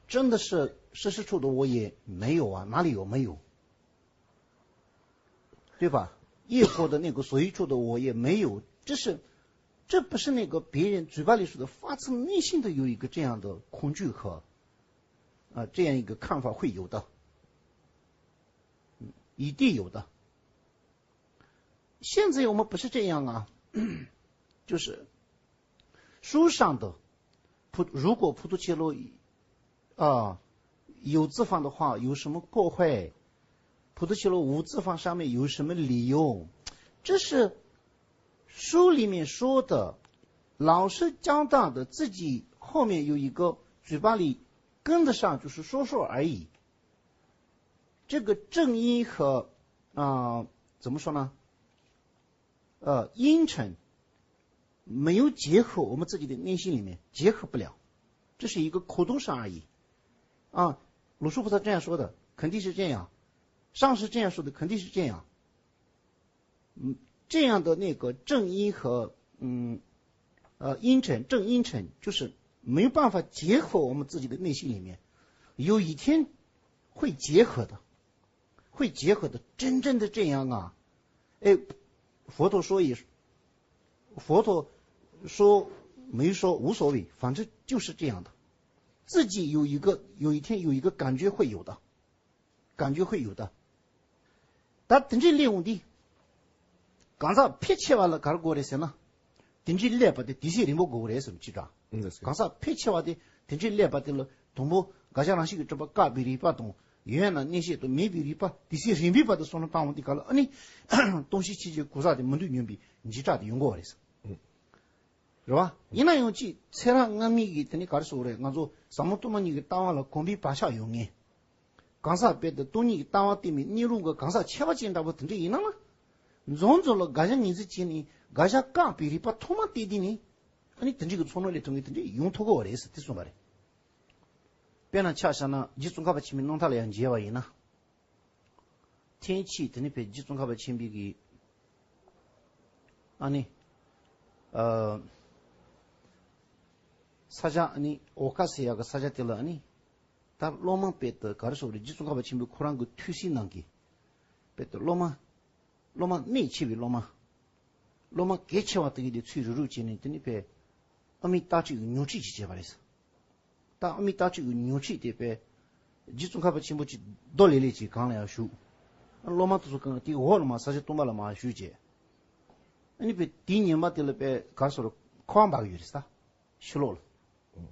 真的是事实处的我也没有啊，哪里有没有？对吧？业果的那个所依处的我也没有，这是，这不是那个别人嘴巴里说的，发自内心的有一个这样的恐惧和，啊，这样一个看法会有的，嗯，一定有的。现在我们不是这样啊，就是书上的普，如果普陀伽罗啊，有自放的话，有什么过坏？普陀伽罗无自放上面有什么理由？这是书里面说的，老师教大的，自己后面有一个嘴巴里跟得上，就是说说而已。这个正因和，啊，怎么说呢？呃，因成没有结合我们自己的内心里面，结合不了，这是一个口头上而已。啊，鲁树菩萨这样说的，肯定是这样；上师这样说的，肯定是这样。嗯，这样的那个正因和，嗯，呃，因成，正因成，就是没有办法结合我们自己的内心里面，有一天会结合的。 会结合的，真正的这样啊？哎，佛陀说也，佛陀说没说无所谓，反正就是这样的。自己有一个，有一天有一个感觉会有的，感觉会有的。但等这领悟的，刚才撇切完了，嘎儿过来噻呢，等这来不的，的确领悟过来什么去着？嗯，对。刚才撇切完的，等这来不的了，同步，刚才让这个这么嘎比里巴东， ཡོད་ན་གནས་བཤད་དང་མེད་པའི་རིགས་པ་དེ་སྲིད་རིམ་པའི་བར་དུ་བསམ་བློ་བཏང་བ་དེ་ག་ལ་ཨ་ནི། སྟོང་གཞི་ཆོས་ཅན་གང་ཟག་དེ་མི་འདུག་སྙམ་པའི་འཇིགས་སྐྲག་དེ་ཡོང་གི་རེད། རེད་བ། ཡིན་ན་ཡང་ཅིག་ཚེ་རབས་སྔ་མའི་གི་དེ་ནི་ག་རེ་ཟེར་དགོས་རེད། ང་ཚོ་ཟབ་མོ་སྟོང་པ་ཉིད་ཀྱི་ལྟ་བ་ལ་གོམས་པའི་བག་ཆགས་ཡོད་ངེས། གང་ཟག་དཔེ་དེ་སྟོང་ཉིད་ཀྱི་ལྟ་བ་བསྟན་པའི་གནས་ལུགས་ཀྱི་གང་ཟག་ཁྱད་པར་ཅན་འདྲ་པོ་དེ་འདྲ་ཡིན་ན་ལ། རྫོང་རྫོང་ལ་དགག་བྱ་ངེས་འཛིན་བྱས་ནས་དགག་བྱ་བཀག་པའི་རིགས་པ་ཐོག་མ་བལྟས་དུས་ནི། ཨ་ནི་དེ་འདྲའི་གི་ཚོར་སྣང་སླེབས་ཐུབ་ངེས་དེ་འདྲ་ཡོང་ཐུབ་ཀྱི་རེད་ཟེར་དེ་གསུངས་པ་རེད། དཔེར་ན་ཆ་བཞག་ན་རྗེ་ཙོང་ཁ་པ་ཆེན་པོའི་རྣམ་ཐར་ལ་ཡང་མཇལ་བ་ཡིན་ན། ཐེངས་གཅིག་དེ་ནི་བས་རྗེ་ཙོང་ཁ་པ་ཆེན་པོའི་གི། ཨ་ནི། ཨ། ས་ཆ་ཨ་ནི་འོ་ཀ་ཟེར་ཡག་གི་ས་ཆ་དེ་ལ་ཨ་ནི། ད་སློབ་མ་དཔེ་དེ་ག་རེ་ཟེར་དགོས་རེད། རྗེ་ཙོང་ཁ་པ་ཆེན་པོས་ཁོ་རང་གི་ཐོས་སྲིད་ནང་གི་དཔེ་དེ་སློབ་མ། སློབ་མ་གནད་ཆེ་བའི་སློབ་མ། སློབ་མ་གལ་ཆེ་བ་དེ་གི་དེ་ཚུར་རུག་རུག་བྱས་ནས་དེ་ནི་དཔེ་ཨ་མི་རྟ་དྲེལ་གྱི་ཉོག་དྲིས་ཅིག་བྱས་པ་རེད། ད་ཨ་མི་རྟ་དྲེལ་གྱི་ཉོག་དྲིས་དེ་དཔེ་རྗེ་ཙོང་ཁ་པ་ཆེན་པོ་ཅིག་རྡོ་ལེབ་ལེབ་ཅིག་སྒང་ལ་ཡར་བཞུགས། སློབ་མ་དེ་ཚོ་སྒང་དེའི་འོག་ལ་མར་ས་ཆ་སྟོང་པ་ལ་མར་བཞུགས་བྱས། ཨ་ནི་དཔེ་དེའི་ཉེ་འབར་དེ་ལ་དཔེ་ག་རེ་ཟེར་དགོས་རེད། ཁ་པར་འབག་གི་ཡོད་རེད་ད། ཕྱི་ལོགས་ལ།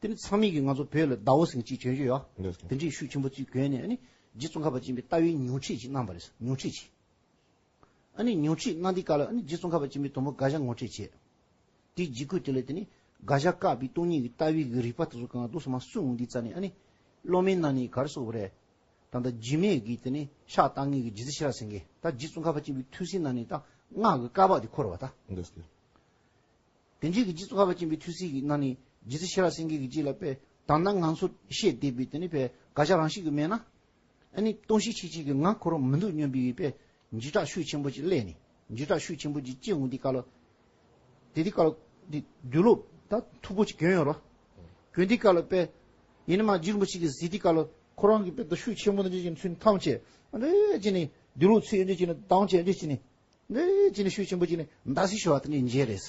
དེ་ནི་ཚང་མས་ཀྱིས་ང་ཚོ་བོད་ལ་ཟླ་བོ་ཟེར་མཁན་ཅིག་གྱོན་གྱི་ཡོད། འདི་འདྲའི་ཤུགས་ཆེན་པོ་ཅིག་གྱོན་ནས་ཨ་ནི་རྗེ་ཙོང་ཁ་པ་ཆེན་པོའི་ལྟ་བའི་ཉོག་དྲིས་ཅིག་གནང་བ་རེད། ཉོག་དྲིས་ཅིག་ཨ་ནི་ཉོག་དྲིས་གནང་དུས་སྐབས་ལ་ཨ་ནི་རྗེ་ཙོང་ཁ་པ་ཆེན་པོས་དང་པོ་དགག་བྱ་ངོ་སྤྲོད་བྱས། དེའི་རྗེས་ཁུལ་དེ་ལ་དེ་ནི་དགག་བྱ་བཀག་པའི་སྟོང་ཉིད་ཀྱི་ལྟ་བའི་གི་རིགས་པ་དེ་ཚོ་གང་འདུག་སེ་མར་གསུངས་འོང་དུས་ཙ་ནས་ཨ་ནི་སློབ་མའི་ནང་ནས་ག་རེ་ཟེར་དགོས་རེད། ད་ལྟ་རྗེ་མོས་ཀྱིས་དེ་ནི་ཕྱག་བཏབ་མཁན་གྱི་རྗེ་བཙུན་ཤེས་རབ་སེང་གེ་ད་རྗེ་ཙོང་ཁ་པ་ཆེན་པོའི་ཐོས་སྲིད་ནང་ནས་ད་སྔགས་ཀྱི་བཀའ་བབས་དེ་འཁོར་བ་ད། འདི་སྐད། དེ་འདྲའི་གི་རྗེ་ཙོང་ཁ་པ་ཆེན་པོའི་ཐོས་སྲིད་ཀྱི་ནང་ནས་རྗེ་བཙུན་ཤེས་རབ་སེང་གེ་གི་རྗེས་ལ་དཔེ་ད་ལྟ་ང་ཚོ་བཤད་བསྡད་པའི་དེ་ནི་དཔེ་དགག་བྱ་རང་བཞིན་གྱིས་མེད་ན། ཨ་ནི་སྟོང་བཤད་ཆེ་ཆེ་གི་ངང་ཁོ་རང་མི་འདུག་སྙམ་པའི་དཔེ་འཇིགས་སྐྲག་ཤུགས་ཆེན་པོ་ཅིག་སླེབས་ནས་འཇིགས་སྐྲག་ཤུགས་ཆེན་པོ་ཅིག་སྐྱེ་འོང་དུས་སྐབས་ལ། དེ་དུས་སྐབས་ལ་དེ་དུག་སློག་ད་མཐུག་པོ་ཅིག་གྱོན་ཡོད་རེད། གྱོན་དུས་སྐབས་ལ་དཔེ་ཡིན་ན་མ་རྗེ་རིན་པོ་ཆེ་གིས་གཟིགས་དུས་སྐབས་ལ་ཁོ་རང་གི་དཔེ་ད་ཤུགས་ཆེན་པོ་འདི་འདྲ་ཅིག་ཚུར་འཐམས་བྱས་ཨ་འདྲ་ཅིག་ནས་དུག་སློག་ཚུར་ཨ་འདྲ་ཅིག་ནས་བཏང་བྱས་ཨ་འདྲ་ཅིག་ནས། འདི་ཅི་ནས་ཤུགས་ཆེན་པོ་ཅི་ནས་མདའ་སིག་ཤོར་བ་དེ་ནས་མཇལ་རེད།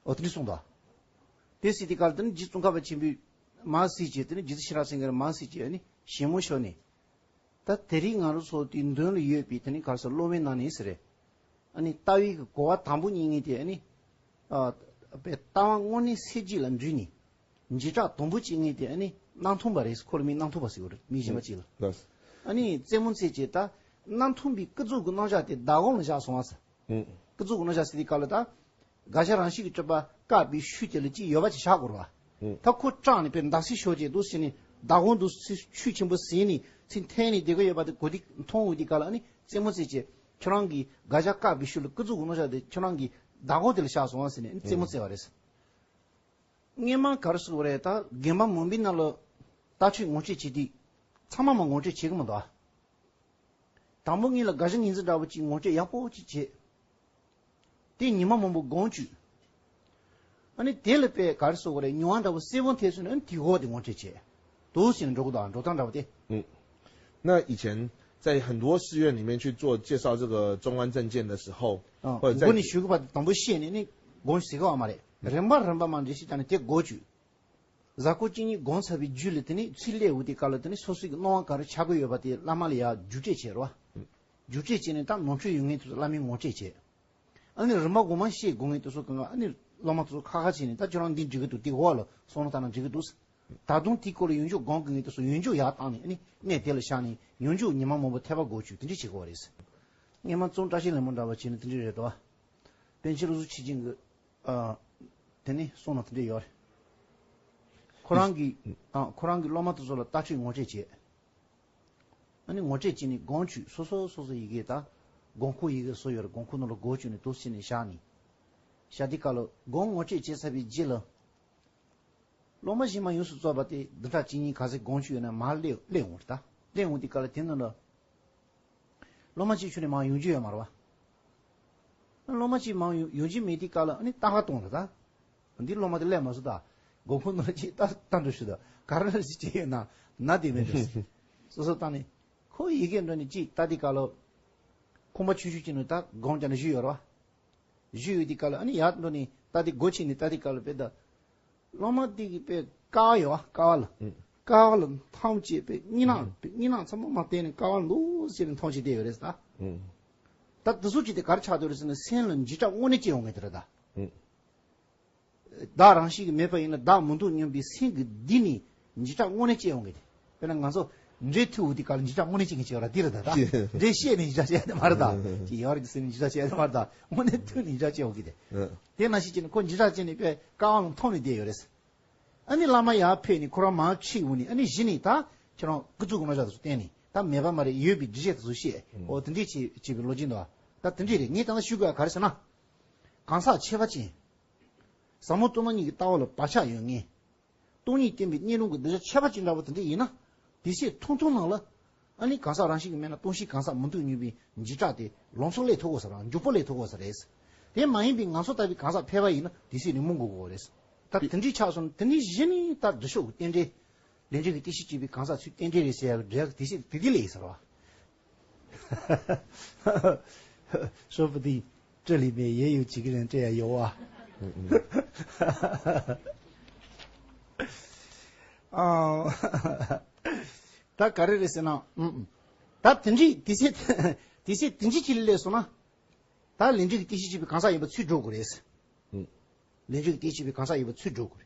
ཨོ་དེ་ནས་གསུངས་དོ། དེ་སྲིད་དེ་གར་དེ་ནས་རྗེ་ཙོང་ཁ་པ་ཆེན་པོས་མར་གཟིགས་བྱས་དེ་ནས་རྗེ་བཙུན་ཤེས་རབ་སེང་གེར་མར་གཟིགས་བྱས་ཨ་ནི་ཞིབ་མོ་ཤོར་ནས། ད་དེ་རིང་ང་རང་ཚོ་དེའི་མདུན་ལ་ཡོད་པའི་དེ་ནས་གར་སོ་སློབ་མའི་ནང་ནས་ཟེར་རེད། ཨ་ནི་ལྟ་བའི་གི་གོ་བ་དང་པོ་རྙེད་མཁན་དེ་ཨ་ནི། ཨ་པའི་ལྟ་བ་དངོས་གནས་གསལ་བྱེད་ལ་འདྲིས་ནས། འཇིགས་སྐྲག་དང་པོ་སྐྱེ་མཁན་དེ་ཨ་ནི་རྣམ་ཐོས་པ་རེད། ཁོ་ལ་མིང་རྣམ་ཐོས་པ་ཟེར་བ་རེད། མིང་གཞན་པ་ཅིག་ལ། ལགས། ཨ་ནི་རྩེད་མོ་རྩེ་བྱས་ད་རྣམ་ཐོས་པའི་ཀུན་རྫོབ་ཀྱི་རྣམ་གཞག་དེ་བདག་དབང་ལ་བཞག་སོང་བ་ཟེར། ཨུ། ཀུན་རྫོབ་ཀྱི་རྣམ་གཞག་ཟེར་དུས་སྐབས་ལ་ད། དགག་བྱ་རང་བཞིན་གྱིས་གྲུབ་པ་བཀག་པའི་ཤུགས་དེ་ལ་ཅིག་ཡོད་པ་ཅིག་བཞག་དགོས་རེད་བ། ཨུ། ད་ཁོ་སྐྲག་ནས་དཔེ་མདའ་སིག་ཤོར་བྱས་འདུག་ཟེར་ནས་བདག་དབང་དུ་ཤུགས་ཆེན་པོ་ཟིན་ནས་ཚིག་འཐེན་ནས་བསྡད་ཀྱི་ཡོད་པ་དེ་གོ་དུས་མཐོང་འོང་དུས་སྐབས་ལ་ཨ་ནི་རྩེད་མོ་རྩེ་བྱས་ཁྱོད་རང་གིས་དགག་བྱ་བཀག་པའི་ཤུགས་ལ་ཀུན་རྫོབ་ཀྱི་རྣམ་གཞག་དེ་ཁྱོད་རང་གིས་བདག་དབང་དེ་ལ་བཞག་སོང་བ་ཟེར་ནས་ཨ་ནི་རྩེད་མོ་རྩེ་བ་རེད། སྔོན་མ་ག་རེ་ཟེར་བ་རེད། ད་དགོན་པ་མང་པོའི་ནང་ལ་ལྟ་སྤྱོད་ངོ་སྤྲོད་བྱེད་དུས་ཚང་མ་མ་ངོ་སྤྲོད་བྱེད་ཀྱི་མི་འདུག་ཨ། དང་པོ་ངེད་ལ་དགག་བྱ་ངོས་འཛིན་འདྲ་པོ་ཅིག་ངོ་སྤྲོད་ཡག་པོ་ཅིག་བྱེད། དེ་ཉི་མ་མང་པོ་སྒོམ་བཅུག་ཨ་ནི་དེ་ལ་དཔེ་ག་རེ་ཟེར་བ་རེད། མྱོང་བ་འདྲ་པོ་གསལ་པོ་ཐེབས་སོང་ན་ཨ་ནི་དེའི་འོག་དེ་ངོ་སྤྲོད་བྱེད། འདུག་སེ་འགྲོ་གི་འདུག་འགྲོ་སྟངས་འདྲ་པོ་དེ། 嗯，那以前在很多寺院里面去做介绍这个中观正见的时候，啊，或者在 མགོ་ནས་ཞུ་གི་བ་དང་པོ་བཤད་ནས་ནི་དགོངས་ཟེར་གི་བ་མ་རེད། རིམ་པ་རིམ་པ་མ་འདྲེ་ཞིག་ཀྱང་ནི་དེ་དགོས་བཅུག་གཟའ་འཁོར་གཅིག་གཉིས་སྒོམ་ཚར་བའི་རྒྱུད་ལ་དེ་ནི་ཚུར་སླེབས་འོང་དུས་སྐབས་ལ་དེ་ནི་སོ་སོའི་གི་སྣང་བ་ག་རེ་འཆར་གི་ཡོད་པ་དེ་བླ་མ་ལ་ཡར་བརྒྱུད་སྤྲོད་བྱེད་རོགས། བརྒྱུད་སྤྲོད་བྱས་ནས་ད་ནོར་འཁྲུལ་ཡོད་མཁན་དེ་ཚོ་བླ་མས་ངོ་སྤྲོད་བྱེད། ཨ་ནི་རིམ་པ་གོང་མ་བཤད་དགོས་ངེས་དེ་ཚོ་གང་ག་ཨ་ནི་སློབ་མ་དེ་ཚོ་ཁ་ཁ་བྱས་ནས་ད་ཁྱོད་རང་འདི་འགྲིག་གི་འདུག་དེ་འོག་ལ་སོང་ན་ད་ནང་འགྲིག་གི་འདུག་ད་དུང་དེའི་སྐོར་ལ་ཡོན་མཆོད་སྒོམ་དགོས་ངེས་དེ་ཚོ་ཡོན་མཆོད་ཡར་བཏང་ནས་ཨ་ནི་གནས་དེ་ལ་བཞག་ནས་ཡོན་མཆོད་ཉི་མ་མང་པོ་ཐེབས་པ་དགོས་བཅུག་དེ་འདྲ་བྱེད་དགོས་པ་རེད། སྔོན་མ་ཙོང་བཀྲ་ཤིས་ལྷ་མོ་འདྲ་བ་བྱས་ན་དེ་འདྲ་རེད་དོ། པཎ་ཆེན་བློ་བཟང་ཆོས་སྦྱིན་གྱི་ཨ་དེ་ནི་གསུང་ན་དེ་འདྲ་ཡོད་རེད། ཁོ་རང་གི་ཨ་ཁོ་རང་གི་སློབ་མ་དེ་ཚོ་ལ་ལྟ་སྤྱོད་ངོ་སྤྲོད་བྱས། ཨ་ནི་ངོ་སྤྲོད་བྱས་ནས་དགོངས་བཅུག་སོ་སོ་སོ་སོ་ཡི་གེ་དང་དགོངས་ཁུངས་ཡི་གེ་སོགས་ཡོད་རེད། དགོངས་ཁུངས་ནང་ལ་སྒོ་བཅུག་ནས་འདུག་སེ་བྱས་ནས་བཞག་ནས། བཞག་དུས་སྐབས་ལ་དགོངས་ངོ་སྤྲོད་བྱས་ཚར་བའི་རྗེས་ལ། སློབ་མ་གཞན་མ་ཡོངས་སུ་རྫོགས་པ་དེ་བདུན་ཕྲག་གཅིག་གཉིས་ག་ཚོད་དགོངས་བཅུག་ཡོད་ན་མར་སླེབས་སླེབས་འོང་རེད་ད། སླེབས་འོང་དུས་སྐབས་ལ་དེ་ནང་ལ། སློབ་མ་གཅིག་ཁྱོན་ནས་མར་ཡོང་རྒྱུ་ཡོད་མ་རེད་བ། སློབ་མ་གཅིག་མར་ཡོང་ཡོང་རྒྱུ་མེད་དུས་སྐབས་ལ་ཨ་ནི་ལྟ་ག་གཏོང་རེད་ད། འདི་སློབ་མ་དེ་སླེབས་མ་སོང་ད། དགོངས་ཁུངས་ནང་ལ་ཅིག་ལྟ་ལྟ་འགྲོ་ཞུ་ད། ག་རེ་ཅིག་བྱས་ཡོད་ན་ན་དེ་མེད་འགྲོ། སོ་སོ་བཏང་ནས་ཁོ་ཡི་གེ་འགྲོ་ནས་ཅིག་ལྟ་དུས་སྐབས་ལ། ཁོང་པ་ཆུང་ཆུང་ཅིག་ནས་ད་དགོངས་ཀྱང་ནས་བཞུགས་ཡོད་རེད་བ། བཞུགས་ཡོད་དུས་སྐབས་ལ་ཨ་ནི་ཡར་འགྲོ་ནས་ལྟ་དུས་སྒོ་ཕྱེ་ནས་ལྟ་དུས་སྐབས་ལ་དཔེ་ད། སློབ་མ་དེ་གི་དཔེ་ཀ་བ་ཡོད་བ་ཀ་བ་ལ། ཨུ། ཀ་བ་ལ་མཐོང་བྱས་དཔེ་གཉིད་ནག་ཨུ། དཔེ་གཉིད་ནག་ཚང་མ་མ་བསྟན་ནས་ཀ་བ་ལ་འདུག་ཟེར་ནས་མཐོང་བྱས་བསྡད་ཡོད་རེད་ད། ཨུ། ད་དེ་ཚོ་ཅིག་དེ་ག་རེ་ཆགས་འདུག་རེད་ཟེར་ན་སེམས་ལ་འཇིགས་སྐྲག་དངོས་གནས་སྐྱེ་ཡོང་གི་དེ་རེད་ད། ཨུ། བདག་རང་བཞིན་གྱིས་མེད་པ་ཡིན་ན་བདག་མི་འདུག་སྙམ་པའི་སེམས་ཀྱི་གཏིང་ནས་འཇིགས་སྐྲག་དངོས་གནས་སྐྱེ་ཡོང་གི་དེ། དཔེར་ན་ང་ཚོ་འདྲེ་ཐུག་འོང་དུས་སྐབས་ལ་འཇིགས་སྐྲག་དངོས་གནས་སྐྱེ་མཁན་ཅིག་ཡོད་ར་དེ་རེད་ད་ད། འདྲེ་བཤད་ནས་འཇིགས་སྐྲག་སྐྱེ་ཡ་དེ་མ་རེད་ད། ཅིག་ཡོད་རེད་ཟེར་ནས་འཇིགས་སྐྲག་སྐྱེ་ཡ་དེ་མ་རེད་ད། དངོས་གནས་ཐུག་ནས་འཇིགས་སྐྲག་སྐྱེ་ཡོང་གི་དེ། དེ་ནང་བཞིན་བྱས་ནས་ཁོ་འཇིགས་སྐྲག་སྐྱེས་ནས་དཔེ་ཀ་བ་ལ་མཐོང་ནས་བསྡད་ཡོད་རེད། ཨ་ནི་བླ་མ་ཡར་ཕེབས་ནས་ཁོ་རང་མར་ཁྲིད་འོང་ནས་ཨ་ནི་གཞི་ནས་ད་ཁྱེད་རང་ཀུ་ཙུག་གི་རྣམ་གཞག་དེ་ཚོ་བསྟན་ནས་ད་མེད་པ་མ་རེད་ཡོད་པའི་འདྲི་བཤད་དེ་ཚོ་བཤད། ཨོ་དེ་འདྲས་བྱས་བྱས་པའི་ལོ་རྒྱུས་འདུག་ཨ། ད་དེ་འདྲས་རེད། ངས་ད་ལྟ་ཞུ་དགོས་ཡ་ག་རེ་ཟེར་ན། གང་ཟག་ཁྱད་པར་ཅན། ཟབ་མོ་སྟོང་པ་ཉིད་ཀྱི་ལྟ་བ་ལ་བག་ཆགས་ཡོད་མཁན། སྟོང་ཉིད་བསྟན་པའི་གནས་ལུགས་ཀྱི་གདུལ་བྱ་ཁྱད་པར་ཅན་འདྲ་བོ་དེ་འདྲ་ཡིན་ན། དེ་ཚེ་ཐུང་ཐུང་ནང་ལ། ཨ་ནི་གང་ཟག་རང་བཞིན་གྱིས་མེད་ན་སྟོང་གཞི་གང་ཟག་མི་འདུག་སྙམ་པའི་འཇིགས་སྐྲག་དེ་ལམ་སང་སླེབས་ཐུབ་དགོས་ས་རེད། མགྱོགས་པོ་སླེབས་ཐུབ་དགོས་ས་རེད། དེ་མ་ཡིན་པའི་ང་ཚོ་ལྟ་བུའི་གང་ཟག་ཕལ་པ་ཡིན་ན་དེ་ཚེ་ནས་སྨོན་དགོས་དགོས་རེད། ད་དེ་འདྲའི་ཆགས་སོང་ན་དེ་ནི་གཞི་ནས་ད་འདི་ཤོག་གི་རྟེན་འབྲེལ། ལས་འབྲས་ཀྱི་རྟེན་གཞི་བྱས་པའི་གང་ཟག་ཚུལ་རྟེན་འབྲེལ་རེད་ཟེར་ཡག་འབྲེལ་ཡག་དེ་ཚིག་དེ་དེ་ལས་ཡིན་ཟེར་བ། 说不定这里面也有几个人这样有啊。 ཨ། ད་ག་རེ་རེད་ཟེར་ན། ཨུམ། ད་དེ་འདྲའི་དེ་ཚེ་དེ་ཚེ་དེ་འདྲའི་ཅི་ལས་སོང་ན། ད་ལས་འབྲས་ཀྱི་རྟེན་གཞི་བྱས་པའི་གང་ཟག་ཡིན་པ་ཚུལ་སྒྲུབ་དགོས་རེད། ལས་འབྲས་ཀྱི་རྟེན་གཞི་བྱས་པའི་གང་ཟག་ཡིན་པ་ཚུལ་སྒྲུབ་དགོས་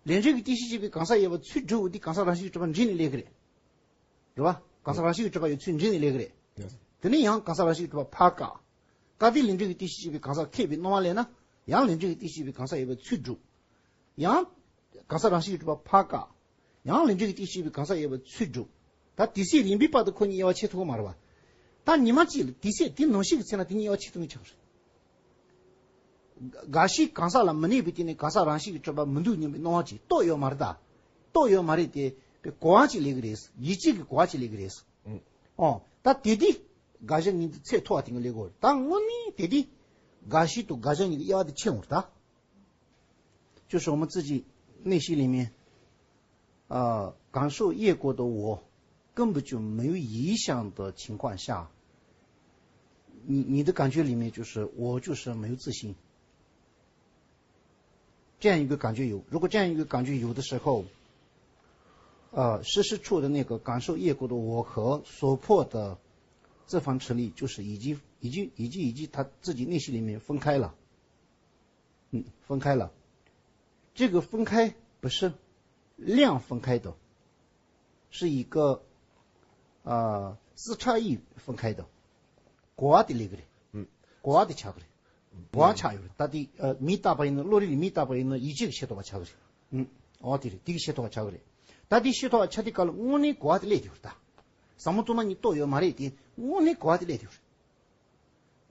རེད། ལས་འབྲས་ཀྱི་རྟེན་གཞི་བྱས་པའི་གང་ཟག་ཡིན་པ་ཚུལ་སྒྲུབ་དགོས་དེ་གང་ཟག་རང་བཞིན་གྱིས་གྲུབ་པ་འདྲེས་ནས་སླེབས་ཀྱི་རེད། རེད་བ། གང་ཟག་རང་བཞིན་གྱིས་གྲུབ་པ་ཡོད་ཚུལ་འདྲེས་ནས་སླེབས་ཀྱི་རེད། དེ་ནས་ཡང་གང་ཟག་རང་བཞིན་གྱིས་གྲུབ་པ་ཕར་བཀག་བཀག་དེ་ལས་འབྲས་ཀྱི་རྟེན་གཞི་བྱས་པའི་གང་ཟག་ཁེགས་པའི་སྣང་བ་སླེབས་ན། ཡང་ལས་འབྲས་ཀྱི་རྟེན་གཞི་བྱས་པའི་གང་ཟག་ཡིན་པ་ཚུལ་སྒྲུབ། ཡང་། གང་ཟག་རང་བཞིན་གྱིས་གྲུབ་པ་ཕར་བཀག་ཡང་ལས་འབྲས་ཀྱི་རྟེན་གཞི་བྱས་པའི་གང་ཟག་ཡིན་པ་ཚུལ་སྒྲུབ། ད་དེ་སྲིད་རིམ་པའི་བར་དུ་ཁོ་གཉིས་དབྱེ་བ་ཕྱེ་ཐུབ་ཀྱི་མ་རེད་བ། ད་ཉི་མ་གཅིག་ལ་དེ་སྲིད་དེ་ནང་བཞིན་གྱི་ཚེ་ན་དེ་གཉིས་དབྱེ་བ་ཕྱེ་ཐུབ་མཁན་ཆགས་རེད། འགའ་ཞིག་གང་ཟག་ལ་མི་གནས་པའི་སྟེང་ནས་གང་ཟག་རང་བཞིན་གྱིས་གྲུབ་པ་མི་འདུག་སྙམ་པའི་སྣང་བ་ཅིག་རྟོགས་ཡོད་མ་རེད་ད། རྟོགས་ཡོད་མ་རེད་དེ། པའི་གོ་བ་ཅིག་སླེབས་ཀྱི་རེད། ཡིད་ཆེས་ཀྱི་གོ་བ་ཅིག་སླེབས་ཀྱི་རེད། ཨོ། ད་དེ་དུས། དགག་བྱ་གཉིས་འདི་ཚད་མཐོ་བ་དེ་ག་སླེབས་ཀྱི་ཡོད་རེད། ད་དངོས་གནས་དེ་དུས། འགའ་ཞིག་ཏུ་དགག་བྱ་གཉིས་ཀྱི་དབྱེ་བ་དེ་ཕྱེ་འོང་རེད་ད། 就是我们自己内心里面，呃，感受业果的我，根本就没有影响的情况下，你你的感觉里面就是我就是没有自信，这样一个感觉有。如果这样一个感觉有的时候，呃，时时处的那个感受业果的我和所破的这方成立，就是已经已经已经已经他自己内心里面分开了。 嗯，分开了。这个分开不是量分开的，是一个呃质差异分开的。 གོ་བ་དེ་སླེབས་ཀྱི་རེད། ཨུམ། གོ་བ་དེ་ཆགས་ཀྱི་རེད། གོ་བ་ཆགས་ཡོད་རེད། ད་དེ་ཨ་མིས་བཏགས་པ་ཡིན་ན། བློ་རིག་ལས་མིས་བཏགས་པ་ཡིན་ན་ཡིད་ཆེས་ཀྱི་ཤེས་རྟོགས་པ་ཆགས་ཀྱི་རེད། ཨུམ། འོ་དེ་རེད། དེ་གི་ཤེས་རྟོགས་པ་ཆགས་ཀྱི་རེད། ད་དེ་ཤེས་རྟོགས་པ་ཆགས་དུས་སྐབས་ལ་དངོས་གནས་གོ་བ་དེ་སླེབས་ཀྱི་ཡོད་རེད་ད། ཟབ་མོ་སྟོང་པ་ཉིད་རྟོགས་ཡོད་མ་རེད་དེ། དངོས་གནས་གོ་བ་དེ་སླེབས་ཀྱི་ཡོད་རེད།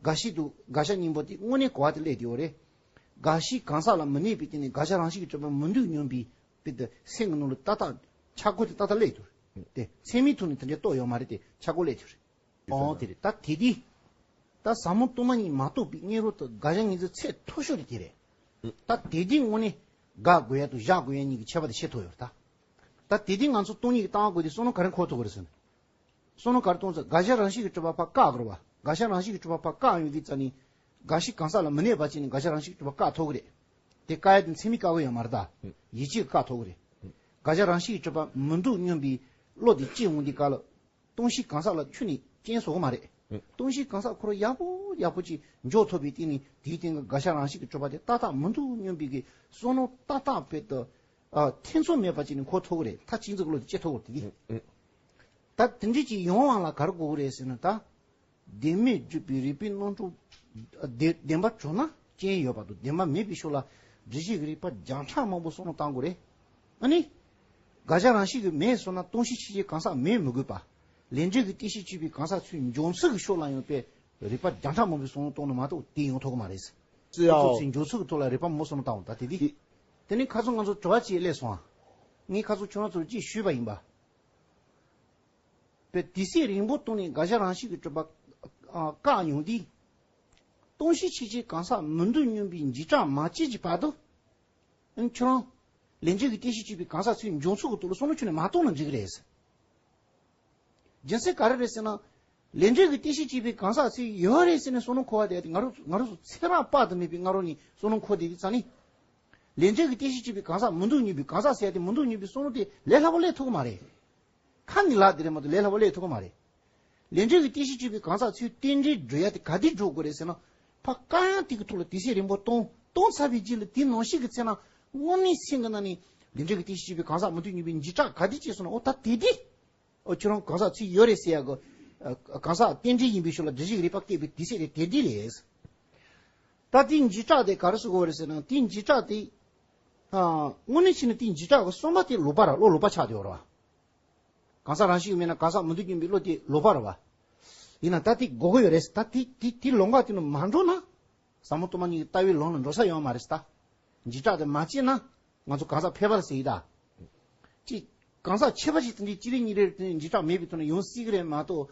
འགའ་ཞིག་ཏུ་དགག་བྱ་གཉིས་པོ་དེ་དངོས་གནས་གོ་བ་དེ་སླེབས་ཀྱི་ཡོད་རེད། འགའ་ཞིག་གང་ཟག་ལ་མི་གནས་པའི་སྟེང་ནས་དགག་བྱ་རང་བཞིན་གྱིས་གྲུབ་པ་མི་འདུག་སྙམ་པའི་དཔེ་དེ་སེམས་ཀྱི་ནང་ལ་ཏག་ཏག་ཆག་སྒོ་དེ་ཏག་ཏག་སླེབས་ཀྱི་ཡོད་རེད། དེ་ཚད་མའི་ཐོག་ནས་དེ་འདྲ་རྟོགས་ཡོད་མ་རེད་དེ་ཆག་སྒོ་སླེབས་ཀྱི་ཡོད་རེད། ཨོ་དེ་རེད། ད་དེ་དུས། ད་ཟབ་མོ་སྟོང་པ་ཉིད་མ་རྟོགས་པའི་སྔོན་རོལ་དུ་དགག་བྱ་གཉིས་ཀྱི་ཚད་མཐོ་ཤོས་དེ་དེ་རེད། ད་དེ་དུས་དངོས་གནས་དགག་དགོས་ཡ་དང་བཞག་དགོས་ཡ་གཉིས་ཀྱི་ཁྱད་པར་དེ་ཤེས་ཐུབ་ཡོད་རེད་ད། ད་དེ་དུས་ང་ཚོ་སྟོང་ཉིད་ཀྱི་ལྟ་བ་དགོས་དུས་བསམ་བློ་ག་རེ་འཁོར་ཐུབ་ཀྱི་རེད་ཟེར་ན། བསམ་བློ་ག་རེ་གཏོང་ཚེ་དགག་བྱ་རང་བཞིན་གྱིས་གྲུབ་པ་ཕར་བཀག་དགོས་རེད་བ། དགག་བྱ་རང་བཞིན་གྱིས་གྲུབ་པ་ཕར་བཀག་ཡོང་དུས་ཙ་ནི། འགའ་ཞིག་གང་ཟག་ལ་མི་གནས་པ་ཅིག་ནི་དགག་བྱ་རང་བཞིན་གྱིས་གྲུབ་པ་བཀག་ཐུབ་ཀྱི་རེད། དེ་བཀག་ཡ་དེ་ཚད་མས་བཀག་གི་ཡོད་མ་རེད་ད། ཡིད་ཆེས་ཀྱིས་བཀག་ཐུབ་ཀྱི་རེད། དགག་བྱ་རང་བཞིན་གྱིས་གྲུབ་པ་མི་འདུག་སྙམ་པའི་བློ་དེ་སྐྱེ་འོང་དུས་སྐབས་ལ། སྟོང་གཞི་གང་ཟག་ལ་ཁྱོན་ནས་རྐྱེན་བཟོ་གི་མ་རེད། ཨུ། སྟོང་གཞི་གང་ཟག་ཁོ་རང་ཡག་པོ་ཡག་པོ་ཅིག་འཇོག་ཐུབ་པའི་སྟེང་ནས་དེའི་སྟེང་གི་དགག་བྱ་རང་བཞིན་གྱིས་གྲུབ་པ་དེ་ཏག་ཏག་མི་འདུག་སྙམ་པའི་གི་བསམ་བློ་ཏག་ཏག་དཔེ་དེ། ཨ། ཐེ་ཚོམ་མེད་པ་ཅིག་ནས་འཁོར་ཐུབ་ཀྱི་རེད། མཐར་གཅིག་འཛིན་གྱི་བློ་དེ་སྐྱེ་ཐུབ་ཀྱི་རེད་དེ། ཨུ། ད་དེ་འདྲ་ཅིག་ཡོང་བ་ལ་ག་རེ་དགོས་ཀྱི་རེད་ཟེར་ན་ད། བདེན་མེད་བརྗོད་པའི་རིགས་པའི་རྣམ་གྲངས། བདེན་བདེན་པ་བྱུང་ན་རྐྱེན་ཡོད་པ་དང་། བདེན་པ་མེད་པའི་ཕྱོགས་ལ་སྒྲིབ་བྱེད་ཀྱི་རིགས་པ་རྒྱང་གྲགས་མང་པོ་བསམ་བློ་བཏང་དགོས་རེད། ཨ་ནི། དགག་བྱ་རང་བཞིན་གྱིས་མེད་སོང་ན་སྟོང་གཞི་ཆོས་ཅན་གང་ཟག་མེད་མི་དགོས་པ། ལས་འབྲས་ཀྱི་རྟེན་གཞི་བྱས་པའི་གང་ཟག་ཚུལ་འབྱུང་ཚུལ་གྱི་ཕྱོགས་ལ་ཡང་དཔེ་རིགས་པ་རྒྱང་གྲགས་མང་པོའི་བསམ་བློ་གཏོང་ནི་མ་གཏོགས་དེ་ཡོང་ཐུབ་ཀྱི་མ་རེད། ཅི་ཡང་། ཁོ་ཚོ་ཚུལ་འབྱུང་ཚུལ་གྱི་ཐོག་ལ་རིགས་པ་མང་པོ་བསམ་བློ་བཏང་བ་ད་དེ་དུས། དེ་ནས་ཁ་སང་ང་ཚོ་དྲི་བ་གཅིག་སླེབས་སོང་ཨ། ངས་ཁ་སང་ཁྱོད་རང་ཚོར་གཅིག་ཞུས་པ་ཡིན་པ། པའི་དུས་ཚོད་རིང་པོ་བཏང་ནས་དགག་བྱ་རང་བཞིན་གྱིས་གྲུབ་པ། ཨ། བཀག་ཡོང་དུས། སྟོང་གཞི་ཆོས་ཅན་གང་ཟག་མི་འདུག་སྙམ་པའི་འཇིགས་སྐྲག་མ་སྐྱེས་ཀྱི་བར་དུ། ཨ་ནི་ཁྱོད་རང་། ལས་འབྲས་ཀྱི་རྟེན་གཞི་བྱས་པའི་གང་ཟག་ཚུལ་འབྱུང་ཚུལ་གྱི་ཐོག་ལ་བསམ་བློ་ཁྱོན་ནས་མ་གཏོང་ན་འགྲིག་གི་རེད། རྒྱུ་མཚན་ག་རེ་རེད་ཟེར་ན། ལས་འབྲས་ཀྱི་རྟེན་གཞི་བྱས་པའི་གང་ཟག་ཚུལ་ཡོད་རེད་ཟེར་ནས་བསམ་བློ་འཁོར་བ་དེ་ང་རང་ང་རང་ཚོ་ཚེ་རབས་དཔག་ཏུ་མེད་པའི་སྔ་རོལ་ནས་བསམ་བློ་འཁོར་བསྡད་དུས་ཙ་ནི། ལས་འབྲས་ཀྱི་རྟེན་གཞི་བྱས་པའི་གང་ཟག་མི་འདུག་སྙམ་པའི་གང་ཟག་ཟེར་ཡ་དེ་མི་འདུག་སྙམ་པའི་བསམ་བློ་དེ་ལས་སླ་པོ་སླེབས་ཐུབ་ཀྱི་མ་རེད། ཁ་ནས་ལབ་དེ་རེད་མ་གཏོགས་ལས་སླ་པོ་སླེབས་ཐུབ་ཀྱི་མ་རེད། ལས་འབྲས་ཀྱི་རྟེན་གཞི་བྱས་པའི་གང་ཟག་ཚུལ་རྟེན་འབྲེལ་སྒྲུབ་ཡ་དེ་ག་དུས་སྒྲུབ་དགོས་རེད་ཟེར་ན། ཕར་བཀག་ཡང་དེ་གི་ཐོག་ལ་དུས་ཚོད་རིང་པོ་གཏོང་གཏོང་ཚར་བའི་རྗེས་ལ་དེ་ནང་བཞིན་གྱི་ཚེ་ན་དངོས་གནས་སེམས་ཀྱི་ནང་ནས་ལས་འབྲས་ཀྱི་རྟེན་གཞི་བྱས་པའི་གང་ཟག་མི་འདུག་སྙམ་པའི་འཇིགས་སྐྲག་ག་དུས་སྐྱེས་སོང་ན། འོ་ད་དེ་དུས། ཨོ་ཁྱོད་རང་གང་ཟག་ཚུལ་ཡོད་རེད་ཟེར་ཡ་གི། ཨ། གང་ཟག་རྟེན་འབྲེལ་ཡིན་པའི་ཕྱོགས་ལ་སྒྲིབ་བྱེད་ཀྱི་རིགས་པ་སྐྱེས་པའི་དུས་ཚོད་དེ་དེ་དུས་ལས། ད་དེའི་འཇིགས་སྐྲག་དེ་ག་རེ་ཟེར་དགོས་རེད་ཟེར་ན། དེའི་འཇིགས་སྐྲག་དེ། ཨ། དངོས་གནས་བྱས་ན་དེའི་འཇིགས་སྐྲག་གི་གསུམ་པ་དེ་ལོག་པ་ར་བློ་ལོག་པ་ཆགས་བསྡད་ཡོད་རེད་བ། གང་ཟག་རང་བཞིན་མེད་ན་གང་ཟག་མི་འདུག་སྙམ་པའི་བློ་དེ་ལོག་པ་རེད་བ། ཡིན་ན་ད་དེ་དགོས་ཀྱི་ཡོད་རེད། ད་དེ་དེ་དེ་ལམ་ཁ་དེ་ནས་མ་འགྲོ་ན། ཟབ་མོ་སྟོང་པ་ཉིད་ཀྱི་ལྟ་བའི་ལམ་ལ་འགྲོ་ས་ཡོད་མ་རེད་ད། འཇིགས་སྐྲག་དེ་མ་སྐྱེས་ན། ང་ཚོ་གང་ཟག་ཕལ་པ་ལ་ཟེར་གྱི་ད། ཅི། གང་ཟག་ཁྱད་པར་ཅན་དེ་འདྲའི་གཅིག་རེ་གཉིས་རེ་དེ་འཇིགས་སྐྲག་མེད་པའི་ཐོག་ནས་ཡོང་སྲིད་ཀྱི་རེད་མ་གཏོགས།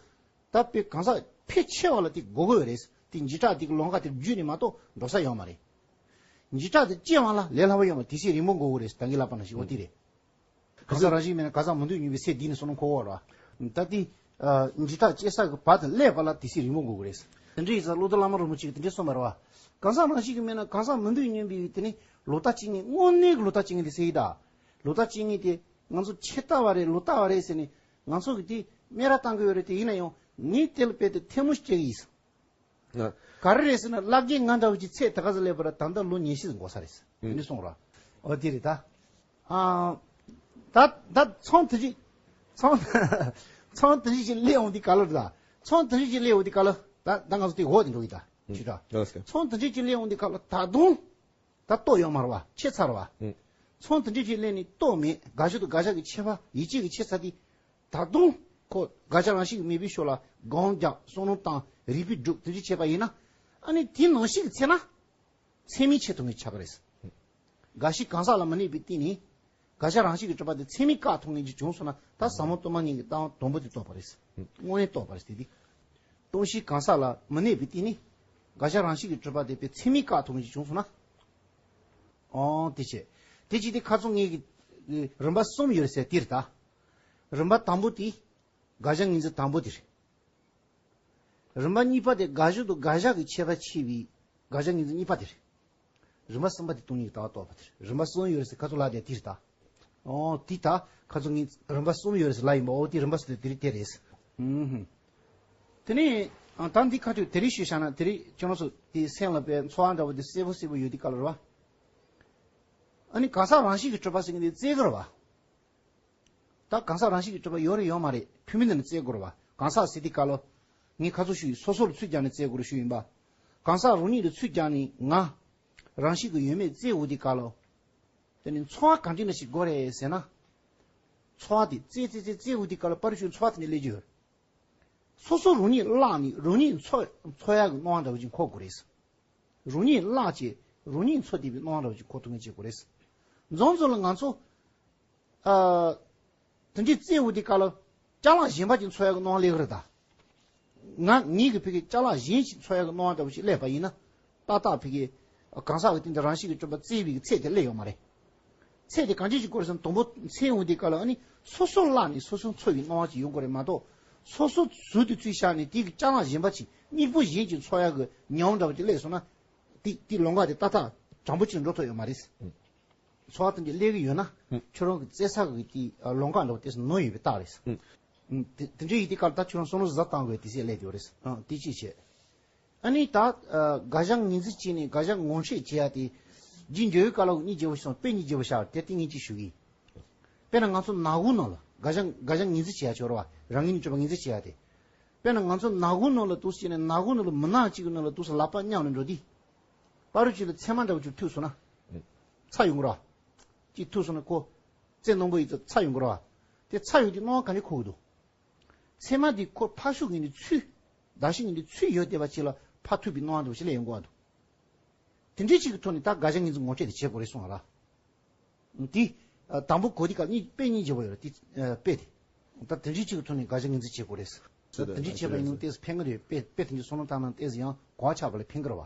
ད་དཔེ་གང་ཟག་ཕལ་ཆེ་བ་ལ་དེ་དགོས་ཀྱི་ཡོད་རེད། དེ་འཇིགས་སྐྲག་དེ་གི་ལམ་ཁ་དེར་བརྒྱུད་ནས་མ་གཏོགས་འགྲོ་ས་ཡོད་མ་རེད། འཇིགས་སྐྲག་དེ་སྐྱེ་བ་ལ་ལས་སླ་པོ་ཡོད་མ་རེད། དུས་ཚོད་རིང་པོ་འགོར་གྱི་རེད། ད་གིན་ལབ་པ་ནང་བཞིན་འོ་དེ་རེད། གང་ཟག་རང་བཞིན་མེད་ན་གང་ཟག་མི་འདོད་སྙམ་པའི་སེམས་འདི་ནི་བསམ་བློ་འཁོར་བ་རེད་བ། ད་དེ་འཇིག་ལྟ་སྐྱེ་ས་གི་བར་དུ་སླེབས་པ་ལ་དེ་སྲིད་རིང་པོ་འགོར་གི་རེད། དེ་འདྲ་ཡིན་ཙང་བློ་བཟང་བླ་མ་རིན་པོ་ཆེ་གིས་དེ་འདྲ་གསུངས་པ་རེད་བ། གང་ཟག་རང་བཞིན་གྱིས་མེད་ན་གང་ཟག་མི་འདོད་སྙམ་པའི་དེ་ནི་ལོག་ལྟ་སྐྱེ་མཁན། དངོས་གནས་ཀྱི་ལོག་ལྟ་སྐྱེ་མཁན་དེ་ཟེར་གྱི་གདའ། ལོག་ལྟ་སྐྱེ་མཁན་དེ་ང་ཚོ་ཆད་ལྟ་བ་རེད། ལོག་ལྟ་བ་རེད་ཟེར་ནས་ང་ཚོ་གིས་དེ་སྨད་ར་བཏང་གི་ཡོད་རེད། དེ་ཡིན་ན་ཡང་ངས་དེ་ལ་རྦད་དེ་ཐལ་མོ་ཞིག་བཅད་ཀྱི་ཡིན། ང་ག་རེ་རེད་ཟེར་ན། བླ་རྒན་ང་འདྲ་བོ་ཅིག་ཚེ་ད་ག་ཚོད་སླེབས་པ་རེད། ད་ལྟ་ལོ་ཉི་ཤུ་ཙམ་འགོར་ས་རེད། ཨུ། དེ་འདྲ་གསུངས་ར། འོ་དེ་རེད་ད། ཨ། ད་ད་ཚོང་དེ་རིགས། ཚོང་ཚོང་དེ་རིགས་ཅིག་སླེབས་འོང་དུས་ག་ལ་རེད་ད། ཚོང་དེ་རིགས་ཅིག་སླེབས་འོང་དུས་ག་ལ། ད་ད་ང་ཚོ་དེ་འོག་དེ་འགྲོ་གི་ད། ཨུ། ཅི་ད། ལགས་སོ། ཚོང་དེ་རིགས་ཅིག་སླེབས་འོང་དུས་ག་ལ་ད་དུང་ད་ལྟོ་ཡོད་མ་རེད་བ། ཆད་ཚར་བ། ཨུ། ཚོང་དེ་འདྲ་ཅིག་སླེབས་ནས་ལྟོ་མེད། དགག་བྱ་དང་དགག་བྱ་གི་ཁྱད་པར་ཡིད་ཆེས་ཀྱི་ཆད་ཚར་དུས། ད་དུང་ཁོ་དགག་བྱ་རང་བཞིན་གྱིས་མེད་པའི་ཕྱོགས་ལ་སྒོམ་རྒྱག་བསམ་བློ་བཏང་རིགས་པས་སྒྲུབ་དེ་འདྲ་བྱས་པ་ཡིན་ན། ཨ་ནི་དེ་ནང་བཞིན་གྱི་ཚེ་ན་ཚད་མས་ཆད་ཐུབ་མཁན་ཆགས་ཀྱི་རེད། དགག་གཞི་གང་ཟག་ལ་མི་གནས་པའི་སྟེང་ནས་དགག་བྱ་རང་བཞིན་གྱིས་གྲུབ་པ་དེ་ཚད་མས་བཀག་ཐུབ་མཁན་ཅིག་བྱུང་སོང་ན། ད་ཟབ་མོ་སྟོང་པ་ཉིད་ཀྱི་ལྟ་བ་དང་པོ་དེ་རྟོགས་པ་རེད། དངོས་གནས་རྟོགས་པ་རེད་དེ་དེ། སྟོང་གཞི་གང་ཟག་ལ་མི་གནས་པའི་སྟེང་ནས་དགག་བྱ་རང་བཞིན་གྱིས་གྲུབ་པ་དེ་དཔེ་ཚད་མས་བཀག་ཐུབ་མཁན་ཅིག་བྱུང་སོང་ན། ཨོ་དེ་བྱས། དེ་བྱས་དེ་ཁ་ཚོན་ངེས་ཀྱི་རིམ་པ་གསུམ་ཡོད་ཟེར་དེ་རེད་ད། རིམ་པ་དང་པོ་དེ་དགག་བྱ་ངོས་འཛིན་དང་པོ་དེ་རེད། རིམ་པ་གཉིས་པ་དེ་དགག་གཞི་དང་དགག་བྱ་གི་ཁྱད་པར་ཕྱེ་བའི་དགག་བྱ་ངོས་འཛིན་གཉིས་པ་དེ་རེད། རིམ་པ་གསུམ་པ་དེ་སྟོང་ཉིད་ཀྱི་ལྟ་བ་རྟོགས་པ་དེ་རེད། རིམ་པ་གསུམ་ཡོད་རེད་ཟེར་ཁ་ཚོན་ལབ་བསྡད་དེ་རེད་ད། ཨོ་དེ་ད་ཁ་ཚོན་ངེས་རིམ་པ་གསུམ་ཡོད་རེད་ཟེར་ལབ་ཡིན་པ། ཨོ་དེ་རིམ་པ་གསུམ་དེ་དེ་རེད་དེ་རེད། ཨུམ། དེ་ནས་ཨ་ད་འདི་ཁ་ཐུག་དེ་རིགས་ཞུས་བཞག་ན། དེ་རིགས་ཁྱོད་རང་ཚོ་དེ་སེམས་ལ་དཔེ་ཚོར་བ་འདྲ་བོ་དེ་གསལ་པོ་གསལ་པོ་ཡོད་དུས་སྐབས་ལ་རེད་བ། ཨ་ནི་གང་ཟག་རང་བཞིན་གྱིས་གྲུབ་པ་ཟེར་མཁན་དེ་བཙལ་དགོས་རེད་བ། ད་གང་ཟག་རང་བཞིན་གྱིས་གྲུབ་པ་ཡོད་རེད་ཡོད་མ་རེད་ཕུལ་མི་འདི་ནི་བཙལ་དགོས་རེད་བ། གང་ཟག་ཟེར་དུས་སྐབས་ལ་ངས་ཁ་ཚོན་ཞུས་ཡིན། སོ་སོ་ལ་ཚུར་རྒྱག་ནས་བཙལ་དགོས་རེད་ཞུས་ཡིན་པ། གང་ཟག་རང་ཉིད་ལ་ཚུར་རྒྱག་ནས་ང་རང་བཞིན་གྱིས་ཡོད་མེད་བཙལ་འོང་དུས་སྐབས་ལ། དེ་ནི་ཚོར་བ་གང་འདྲ་ཞིག་དགོས་རེད་ཟེར་ན། ཚོར་བ་དེ་བཙལ་བཙལ་བཙལ་བཙལ་འོང་དུས་སྐབས་ལ་པར་ཤུགས་ཚོར་བ་དེ་ནས་སླེབས་ཀྱི་ཡོད། སོ་སོ་རང་ཉིད་བརླག་ནས་རང་ཉིད་འཚོ་འཚོ་ཡག་གི་སྣང་བ་འདྲ་བོ་ཅིག་འཁོར་དགོས་རེད། རང་ཉིད་བརླག་བྱས་རང་ཉིད་འཚོ་བསྡད་པའི་སྣང་བ་འདྲ་བོ་ཅིག་འཁོར་ཐུབ་མཁན་བྱེད་དགོས་རེད། མཚམས་མཚམས་ལ་ང་ཚོ་ཨ་དེ་འདྲའི་བཙལ་འོང་དུས་སྐབས་ལ་ཅ་ལག་གཞན་པ་ཅིག་འཚོ་ཡག་གི་སྣང་བ་སླེབས་ཀྱི་རེད་ད། ང་ངེད་ཀྱི་ཕ་གི་ཅ་ལག་གཞན་ཞིག་འཚོ་ཡག་གི་སྣང་བ་འདྲ་བོ་ཞིག་སླེབས་པ་ཡིན་ན། ཏག་ཏག་ཕ་གི་གང་ཟག་གི་སྟེང་དུ་རང་བཞིན་གྱིས་གྲུབ་པ་བཙལ་བའི་ཚད་དེ་སླེབས་ཡོད་མ་རེད། ཚད་དེ་གང་ཅི་ཞིག་སྐོར་སོང་དང་པོ་འཚོལ་འོང་དུས་སྐབས་ལ་ཨ་ནི་སོ་སོ་བརླག་ནས་སོ་སོ་འཚོ་བའི་སྣང་བ་ཅིག་ཡོང་དགོས་རེད་མ་གཏོགས། སོ་སོ་ཟུར་དུ་ཚུད་བཞག་ནས་དེ་གི་ཅ་ལག་གཞན་པ་ཅིག་སྙིང་པོ་གཞན་ཅིག་འཚོ་ཡག་གི་ཉམས་འདྲ་བོ་ཅིག་སླེབས་སོང་ན། དེ་དེ་ལོང་ག་དེ་ཏག་ཏག་དྲང་པོ་ཅིག་འགྲོ་ཐུབ་ཡོད་མ་རེད། ཚོར་བ་དེ་འདྲ་སླེབས་ཀྱི་ཡོད་ན། ཨུ། ཁྱོད་རང་གི་བཙལ་ས་གི་དེ་ལོང་ག་འདྲ་བོ་དེ་ནོར་ཡོད་པའི་རྟགས་རེད། ཨུ། དེ་དེ་འདྲ་ཡིན་དུས་སྐབས་ལ་ད་ཁྱོད་རང་བསམ་བློ་གཟབ་གཏང་དགོས་དེ་སྲིད་སླེབས་བསྡད་ཡོད་རེད། ཨ་དེ་གཅིག་བྱས། ཨ་ནི་ད་ཨ་དགག་བྱ་ངོས་འཛིན་བྱས་ནས་དགག་བྱ་ངོ་འཕྲོད་བྱེད་ཡ་དེ། རྒྱུ་འབྲས་ཀྱི་སྐབས་ལ་གཉིས་རྒྱལ་པོ་ཞིག་སོང་། དཔེ་གཉིས་རྒྱལ་པོ་བཞག་དེ་ཏིང་ངེ་གཅིག་ཞུ་གི་ཡིན། དཔེར་ན་ང་ཚོ་ནག་ཁུང་ནང་ལ་དགག་བྱ་དགག་བྱ་ངོས་འཛིན་བྱེད་ཡ་ཅིག་ཡོད་རེད་བ། རང་ངོས་ནས་གྲུབ་པ་ངོས་འཛིན་བྱེད་ཡ་དེ། དཔེར་ན་ང་ཚོ་ནག་ཁུང་ནང་ལ་འདུག་སེ་བྱས་ནས་ནག་ཁུང་ནང་ལ་མི་ནག་གཅིག་གི་ནང་ལ་འདུག་སེ་ལག་པ་བརྙབ་ནས་འགྲོ་དུས། པ་རུ་གཅིག་ལ་ཚེར་མ་འདྲ་བོ་ཅིག་ཐུག་སོང་ན། ཚ་ཡོང་གི་རེད་བ། གཅིག་ཐུག་སོང་ན་ཁོ། རྩེ་རྣོན་པོ་ཡིན་ཙང་ཚ་ཡོང་གི་རེད་བ། དེ་ཚ་ཡོང་དུས་སྣང་བ་ག་འདྲ་འཁོར་གི་འདུག་ཚེར་མ་འདི་ཁོ་ཕར་ཤུགས་ཀྱིས་ནི་ཚུད། ད་ཤུགས་ཀྱིས་ནི་ཚུད་ཡོད་བསྡད་པ་ཅིག་ལ་ཕར་ཐུག་པའི་སྣང་བ་འདྲ་བོ་ཞིག་སླེབས་ཡོང་གི་འདུག་དེ་འདྲའི་ཅིག་གི་ཐོག་ནས་ད་དགག་བྱ་ངོས་འཛིན་ངོ་སྤྲོད་དེ་བྱེད་དགོས་རེད་གསུངས་པ་རེད། དེ་དང་པོ་གོ་དུས་སྐབས་གཉིས་དཔེ་གཉིས་བརྗོད་པ་ཡོད་རེད། དེ་དཔེ་དེ། ད་དེ་འདྲའི་ཅིག་གི་ཐོག་ནས་དགག་བྱ་ངོས་འཛིན་བྱེད་དགོས་རེད། ད་དེ་འདྲའི་བྱས་པ་ཡིན་ན་ཏོག་ཙམ་ཕན་གི་རེད། དཔེ་དཔེ་དེ་འདྲའི་བསམ་བློ་བཏང་ན་ཏོག་ཙམ་ཡང་གོ་བ་ཆགས་པ་ལ་ཕན་གི་རེད་བ།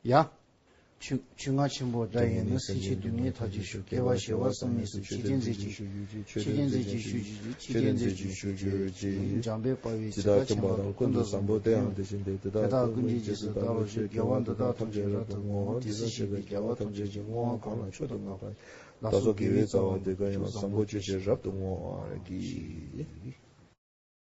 ཡ། ཆོས་ཆོས་རྔ་ཆེན་པོ་སྒྲ་ཡིས་ནི། སྲིད་ཞིའི་སྡུག་བསྔལ་ཐར་བྱེད་ཤོག་སྐྱེ་བ་བྱེ་བ་གསུམ་ལས་སུ། ཆོས་སྟོན་མཛད་ཅིང་ཆོས་སྟོན་མཛད་ཅིང་ཞུ་རྒྱུ་ཡོད་ཅེས། འཇམ་དཔལ་དཔའ་བོས་ཇི་ལྟར་མཁྱེན་པ་དང་། ཀུན་ཏུ་བཟང་པོ་དེ་ཡང་དེ་བཞིན་ཏེ། དེ་དག་ཀུན་གྱི་རྗེས་སུ་བདག་སློབ་ཕྱིར། དགེ་བ་འདི་དག་ཐམས་ཅད་རབ་ཏུ་བསྔོ། དེ་སྲིད་ཞིག་གི་རྒྱལ་བ་ཐམས་ཅད་ཀྱིས། བསྔོ་བ་གང་ལ་མཆོག་ཏུ་བསྔགས་པ། བདག་སོགས་དགེ་བའི་རྩ་བ་འདི་ཀུན་ཡང་། བཟང་པོ་སྤྱོད་ཕྱིར་རབ་ཏུ་བསྔོ་བར་བགྱི།